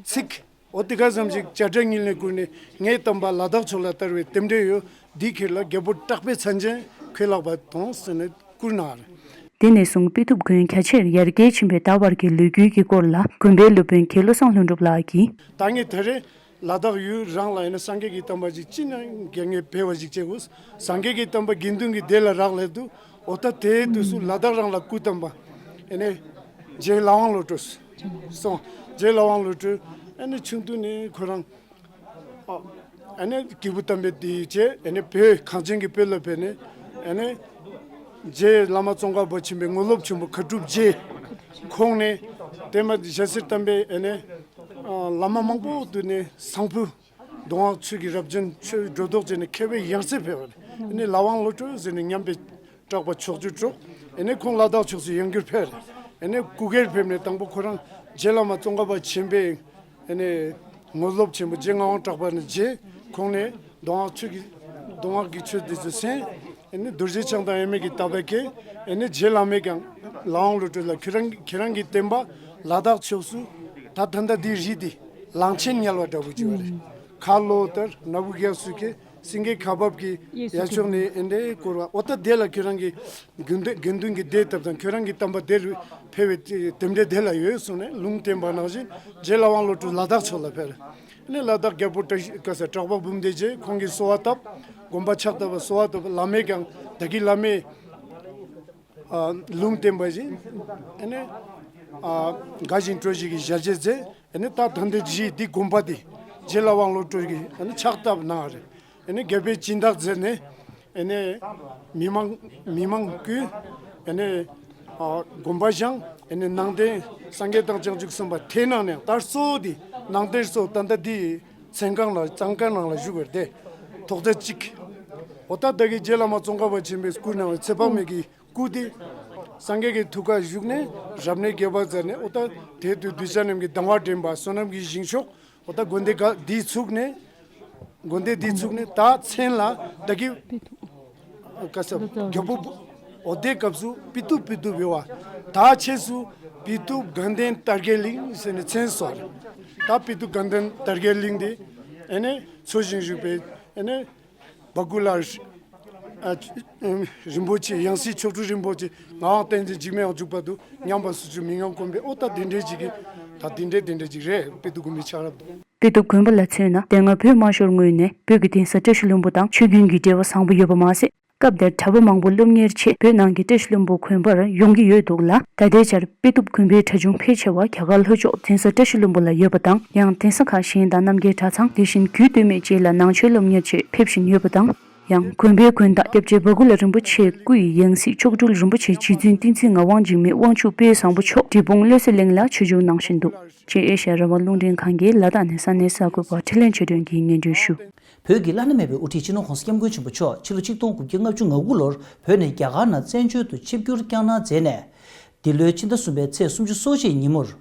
ཚིག་འོ་དེ་ག་ཙམ་ཞིག་བྱ་བྲལ་ཉིད་ལས་བསྐུར་ནས་ངའི་བསྟན་པ་ལ་དྭགས་ཕྱོགས་ལ་དར་བའི་རྟེན་འབྲེལ་ཡོད། འདི་ཁྱེད་ལ་རྒྱལ་པོ་གྲགས་པའི་མཚན་ཅན་ཁོས་ལག་པ་དོང་ཟེར་ནས་བསྐུར་གནང་བ་རེད། དེ་ནས་བཟུང་དཔེ་ཐུབ་དགོན་རྒྱ་ཆེར་ཡར་རྒྱས་ཕྱིན་པའི་ད་བར་གྱི་ལོ་རྒྱུས་ཀྱི་སྐོར་ལ་དགོན་པའི་སློབ་དཔོན་མཁན་བློ་བཟང་ལྷུན་གྲུབ་ལགས་ཀྱིས། ད་ངས་དེ་རིང་ལ་དྭགས་ཡུལ་རང་ལ་ཡིན་ན་སངས་རྒྱས་ཀྱི་བསྟན་པ་ཅིག་ཅི་ནས་རྒྱ་ངས་འཕེལ་བ་ཞིག་བྱེད་དགོས། སངས་རྒྱས་ཀྱི་བསྟན་པ་དགེ་འདུན་གྱི་སྡེ་ལ་རག་ལས་འདུག་འོ་ད་དེའི་དུས་སུ་ལ་དྭགས་རང་ལ་སྐུ་བལྟམས་པ་ཨེ་ནས་རྗེ་ལྷ་དབང་བློ་གྲོས་སོང་། རྗེ་ལྷ་དབང་བློ་གྲོས་ཨེ་ནས་ཆུང་དུས་ནས་ཁོ་རང་ཨ་ནི་སྐྱེས་བུ་དམ་པའི་སྡེ་ཡི་བྱས་ཨ་ནི་བོད་གངས་ཅན་གྱི་བོད་ལ་ཕེབས་ནས་ཨ་ནི་ རྗེ་བླ་མ་ཙོང་ཁ་པ་ཆེན་པོའི་དངོས་སློབ་ཆེན་པོ་མཁའ་གྲུབ་རྗེ་ཁོང་ནས་དེ་མ་ཞལ་གསེར་བསྟན་པའི་ཨེ་ནས་བླ་མ་མང་པོ་འདུག་ནས་བཟང་པོ། གདོང་ཆོས་ཀྱི་རབ་བརྒྱན་ཆོས་སྒྲོ་འདོགས་བཅད་ནས་མཁས་པའི་ཡང་སྲིད་ཕེབས་པ་རེད། ཨེ་ནས་ལ་དབང་བློ་གྲོས་ཟེར་ནས་ཉམས་པའི་གྲགས་པ་ཕྱོགས་བཅུར་སྤྲོ། ཨེ་ནས་ཁོང་ལ་དྭགས་ཕྱོགས་སུ་ཡང་བསྐྱར་ཕེབས་རེད། ཨེ་ནས་སྐུ་སྒེར་ཕེབས་ནས་དང་པོ་ཁོ་རང་རྗེ་བླ་མ་ཙོང་ཁ་པ་ཆེན་པོའི་ཨེ་ནས་དངོས་སློབ་ཆེན་པོ་རྗེ་ངག་དབང་གྲགས་པ་ནས་རྗེ་ཁོང་ནས་གདོང་ཆོས་ཀྱི་གདོང་ཆོས་ཀྱི་ཆོས་འདི་ཚོ་གསན། ཨེ་ནས་རྡོ་རྗེ་འཆང་དང་ཨེ་མའི་གི་ལྟ་བ་སྐྱེས། ཨེ་ནས་རྗེ་བླ་མས་ཀྱང་ལ་དབང་བློ་གྲོས་ལ་ཁྱེད་རང་ཁྱེད་རང་གི་བསྟན་པ་ལ་དྭགས་ཕྱོགས་སུ་ད་ད་ལྟ་འདི་རིགས་འདི་གླང་ཆེན་དམྱལ་བ་འདྲ་བོ་ཅིག་བ་རེད། ཁ་ལོ་ལྟར་ན་བུ་རྒྱག་སུ་ཀྱེ་སེང་གེ་ཁ་འབབ་ཀྱི་ཡ་ཕྱོགས་ནས་ཨེ་འདྲའི་སྐོར་བ་འོ་ད་དེ་ལ་ཁྱོད་རང་གི་དགེ་འདུན་དགེ་འདུན་གྱི་སྡེ་བཏབ་དང་ཁྱོད་རང་གི་བསྟན་པ་དེ་རུ་ཕེབས་པའི་དེ་འདྲའི་དེ་ལ་ཡོད་གསུངས་ནས་ལུང་བསྟན་པ་ནང་བཞིན་རྗེ་ལ་དབང་བློ་གྲོས་ལ་དྭགས་ཕྱོགས་ལ་ཕེབས། ཨེ་ནས་ལ་དྭགས་རྒྱལ་པོ་བཀྲ་ཤིས་ག་ས་གྲགས་པ་འབུམ་ལྡན་རྗེ་ཁོང་གིས་གསོལ་བ་བཏབ། དགོན་པ་ཕྱག་བཏབ་པ་གསོལ་བ་བཏབ་པ་བླ་མས་ཀྱང་བདག་གི་བླ་མས་ལུང་བསྟན་པ་བཞིན་ཨེ་ནས་དགའ་ཞིང་སྤྲོ་ཞིང་གི་ཞལ་བྱེད་མཛད། ཨེ་ནས་ད་ད་འདི་རྗེ་འདི་དགོན་པ་འདི་རྗེ་ལ་དབང་བློ་གྲོས་ཀྱིས་ཨེ་ནས་ཕྱག་བཏབ་གནང་བ་རེད། ཨེ་ནས་རྒྱལ་པོའི་སྦྱིན་བདག་མཛད་ནས་ཨེ་ནས་མི་མང་མི་མང་ཀུན་ཨེ་ནས་དགོན་པ་བཞེངས། ཨེ་ནས་ནང་རྟེན་སངས་རྒྱས་དང་བྱང་ཆུབ་སེམས་དཔའ་དེ་ནང་ནས་ད་གཙོ་བོ་འདི་ནང་རྟེན་གཙོ་བོ་ད་ལྟ་འདི་མཚན་གང་ལ་གཙང་ཁང་ནང་ལ་བཞུགས་པར་ཏེ་ཐོག་ཚད་གཅིག་འོ་ད་ད་གི་རྗེ་བླ་མ་ཙོང་ཁ་པ་ཆེན་པོའི་སྐུ་ནང་ཚེ་དཔག་མེད་ཀྱི་སྐུ་དེ་སངས་རྒྱས་ཀྱི་ཐུགས་ཀར་བཞུགས་ནས་རབ་གནས་རྒྱས་པ་མཛད་ནས་འོ་ད་དེ་དུས་གདུལ་བྱ་རྣམས་ཀྱི་སྡང་བ་འདྲེན་པ་བསོད་ནམས་ཀྱི་ཞིང་མཆོག་འོ་ད་དགོན་སྡེ་ག་འདི་ཚུགས་ནས་དགོན་སྡེ་འདི་ཚུགས་ནས་ད་མཚན་ལ་ད་གི་ག་ས་རྒྱལ་པོ་འོ་དེ་སྐབས་སུ་པི་ཏུ་པི་ཏུ་བེ་བ་ད་ཆེས་སུ་པི་ཏུ་དགའ་ལྡན་དར་རྒྱས་གླིང་ཟེར་ནས་མཚན་གསོལ། ད་པི་ཏུ་དགའ་ལྡན་དར་རྒྱས་གླིང་འདི་ཨེ་ནས་འཚོ་ཞིང་བཞུགས་པའི་ཨེ་ནས་བ་གུ་ལ་རིན་པོ་ཆེ་ཡང་སྲིད་མཆོག་སྤྲུལ་རིན་པོ་ཆེ་ངག་དབང་བསྟན་འཛིན་འཇིགས་མེད་དབང་ཕྱུག་བར་དུ་མཉམ་པ་སུ་བཅུ་མི་མངའ་དགོན་པའི་ཨོ་ད་དེ་འདྲའི་ཅིག་གི་ད་དེ་འདྲའི་དེ་འདྲའི་ཅིག་རེད། པི་ཏུ་དགོན་པའི་ཆགས་རབས་དང་། པི་ཏུ་དགོན་པ་ལ་མཚོན་ན་དེ་སྔ་བོད་དམར་ཤོག་ངོས་ནས་བོད་ཀྱི་གདན་ས་བཀྲ་ཤིས་ལྷུན་པོ་དང་ཆོས་རྒྱུན་གྱི་འབྲེལ་བ་བཟང་པོ་ཡོད་པ་མ་ཟད། སྐབས་དེར་གྲྭ་པ་མང་པོ་སློབ་གཉེར་ཆེད་བོད་ནང་གི་བཀྲ་ཤིས་ལྷུན་པོ་དགོན་པར་ཡོང་གི་ཡོད་འདུག་ལ། ད་ལྟའི་ཆར་པི་ཏུ་དགོན་པའི་གྲྭ་ཆུང་ཕལ་ཆེ་བ་རྒྱ་གར་ལྷོ་ཕྱོགས་གདན་ས་བཀྲ་ཤིས་ལྷུན་པོ་ལ་ཡོད་པ་དང་། ཡང་གདན་ས་ཁག་གཞན་དང་རྣམ་རྒྱལ་གྲྭ་ཚང་དེ་བཞིན་རྒྱུད་སྟོད་སྨད་བཅས་ལ་ནང་ཆོས་སློབ་གཉེར་ཆེད་ཕེབས་བཞིན་ཡོད་པ་དང་། ཡང་དགོན་པའི་དགོན་བདག་སྐྱབས་རྗེ་བ་གུ་ལ་རིན་པོ་ཆེ་སྐུ་ཡི་ཡང་སྲིད་མཆོག་སྤྲུལ་རིན་པོ་ཆེ་རྗེ་བཙུན་བསྟན་འཛིན་ངག་དབང་འཇིགས་མེད་དབང་ཕྱུག་དཔལ་བཟང་པོ་མཆོག་འབྲས་སྤུངས་བློ་གསལ་གླིང་ལ་ཆོས་ཞུ་གནང་བཞིན་འདུག་ཅེས་ཨེ་ཤ་ཡ་རང་དབང་རླུང་འཕྲིན་ཁང་གིས་ལ་དྭགས་ནས་ས་གནས་གསར་འགོད་པ་འཕྲིན་ལས་ཆོས་སྒྲོན་གྱིས་སྙན་སྒྲོན་ཞུ། བོད་ཀྱི་བླ་ན་མེད་པའི་དབུ་ཁྲིད་སྤྱི་ནོར་༸གོང་ས་༸སྐྱབས་མགོན་ཆེན་པོ་མཆོག་ཕྱི་ལོ་ཆིག་སྟོང་དགུ་བརྒྱ་ལྔ་བཅུ་ང་དགུ་ལོར་བོད་ནས་རྒྱ་གར་ནང་བཙན་བྱོལ་དུ་ཆིབས་བསྒྱུར་བསྐྱངས་གནང་མཛད་ནས། འདི་ལོའི་ཕྱི་ཟླ་གསུམ་པའི་ཚེས་སུམ་ཅུ་སོ་གཅིག་ཉིན་མོར།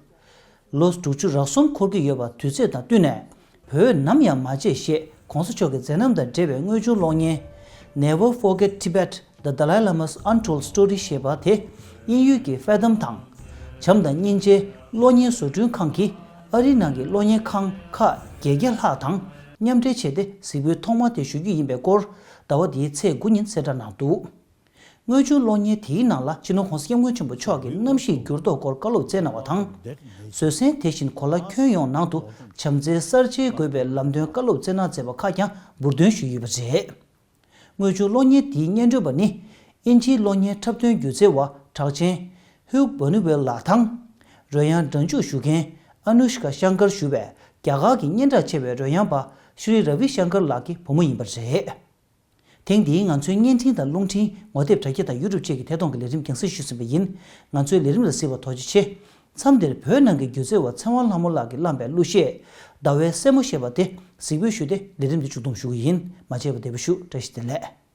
ལོ་དྲུག་ཅུ་རག་གསུམ་འཁོར་གྱི་ཡོད་པ་དུས་ཚོད་དང་བསྟུན་ནས། བོད་ནམ་ཡང་མ་བརྗེད་ཞེས་༸གོང་ས་མཆོག་གི་མཛད་རྣམ་དང་འབྲེལ་བའི་དངོས་བྱུང་གློག་བརྙན། Never Forget Tibet, The Dalai Lama's Untold Story ཞེས་པ་དེ་དབྱིན་ཡུལ་གྱི་ཕེ་ཐམ་དང་། བྱམས་དང་སྙིང་རྗེ་གློག་བརྙན་བཟོ་སྐྲུན་ཁང་གིས་ཨ་རིའི་ནང་གི་གློག་བརྙན་ཁང་ཁག་བརྒྱད་བརྒྱ་ལྷག་དང་མཉམ་འབྲེལ་བྱས་ཏེ་གཟིགས་འབུལ་ཐོག་མ་དེ་ཞུ་རྒྱུ་ཡིན་པའི་སྐོར་ཟླ་བ་འདིའི་ཚེས་དགུ་ཉིན་གསལ་བསྒྲགས་གནང་འདུག་དངོས་བྱུང་གློག་བརྙན་དེའི་ནང་ལ་སྤྱི་ནོར་༸གོང་ས་༸སྐྱབས་མགོན་ཆེན་པོ་མཆོག་གི་གནམ་གཤིས་འགྱུར་ལྡོག་སྐོར་བཀའ་སློབ་སྩལ་གནང་བ་དང་། བཟོད་བསྲན་དེ་བཞིན་གོ་ལ་ཁྱོན་ཡོངས་ནང་དུ་བྱམས་བརྩེའི་གསར་བརྗེ་དགོས་པའི་ལམ་སྟོན་བཀའ་སློབ་སྩལ་གནང་མཛད་པ་ཁག་ཀྱང་འབུར་འདོན་ཞུས་ཡོད་པ་རེད། དངོས་བྱུང་གློག་བརྙན་དེའི་སྙན་སྒྲོན་པ་ནི། དབྱིན་ཇིའི་གློག་བརྙན་འཁྲབ་སྟོན་སྒྱུ་རྩལ་བ་གྲགས་ཅན་ཧུག་བྷ་ནུ་ཝེལ་ལགས་དང་། རོལ་དབྱངས་སྒྲ་འཇུག་ཞུ་མཁན་ཨ་ནུ་ཤ་ཀ་ཤང་ཀར་ཞུ་བའི་རྒྱ་གར་གྱི་སྙན་གྲགས་ཆེ་བའི་རོལ་དབྱངས་པ་ཤྲི་ར་བི་ཤང་ཀར་ལགས་ཀྱི་བུ་མོ་ཡིན་པ་རེད། ཐེངས་འདིའི་ང་ཚོའི་བརྙན་འཕྲིན་དང་རླུང་འཕྲིན་ངོ་དེབ་དྲ་རྒྱ་དང་ཡུ་ཊུབ་བཅས་ཀྱི་ཐད་གཏོང་གི་ལས་རིམ་རྒྱང་སྲིང་ཞུས་ཟིན་པ་ཡིན། ང་ཚོའི་ལས་རིམ་ལ་གཟིགས་པར་ཐུགས་རྗེ་ཆེ། མཚམས་འདིར་བོད་ནང་གི་སྒྱུ་རྩལ་བ་ཚེ་དབང་ལྷ་མོ་ལགས་ཀྱི་བླངས་པའི་གླུ་གཞས་ཟླ་བའི་སྲས་མོ་ཞེས་པ་དེ་གཟིགས་འབུལ་ཞུས་ཏེ་ལས་རིམ་འདི་མཇུག་བསྡོམས་ཞུ་གི་ཡིན། མ་མཇལ་བར་བདེ་པོ་བཞུགས། བཀྲ་ཤིས་བདེ་ལེགས།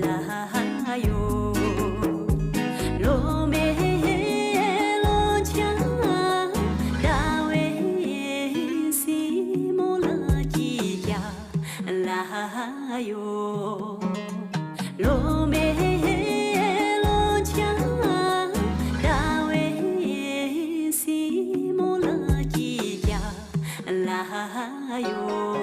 ལ་ཡོད། ལོ་མེ་ལོ་ཆ་ཟླ་བའི་སྲིན་མོ་ལ་ཅི་བྱ་ལ་ཡོད། ལོ་མེ་ལོ་ཆ་ཟླ་བའི་སྲིན་མོ་ལ་ཅི་བྱ་ལ་ཡོད།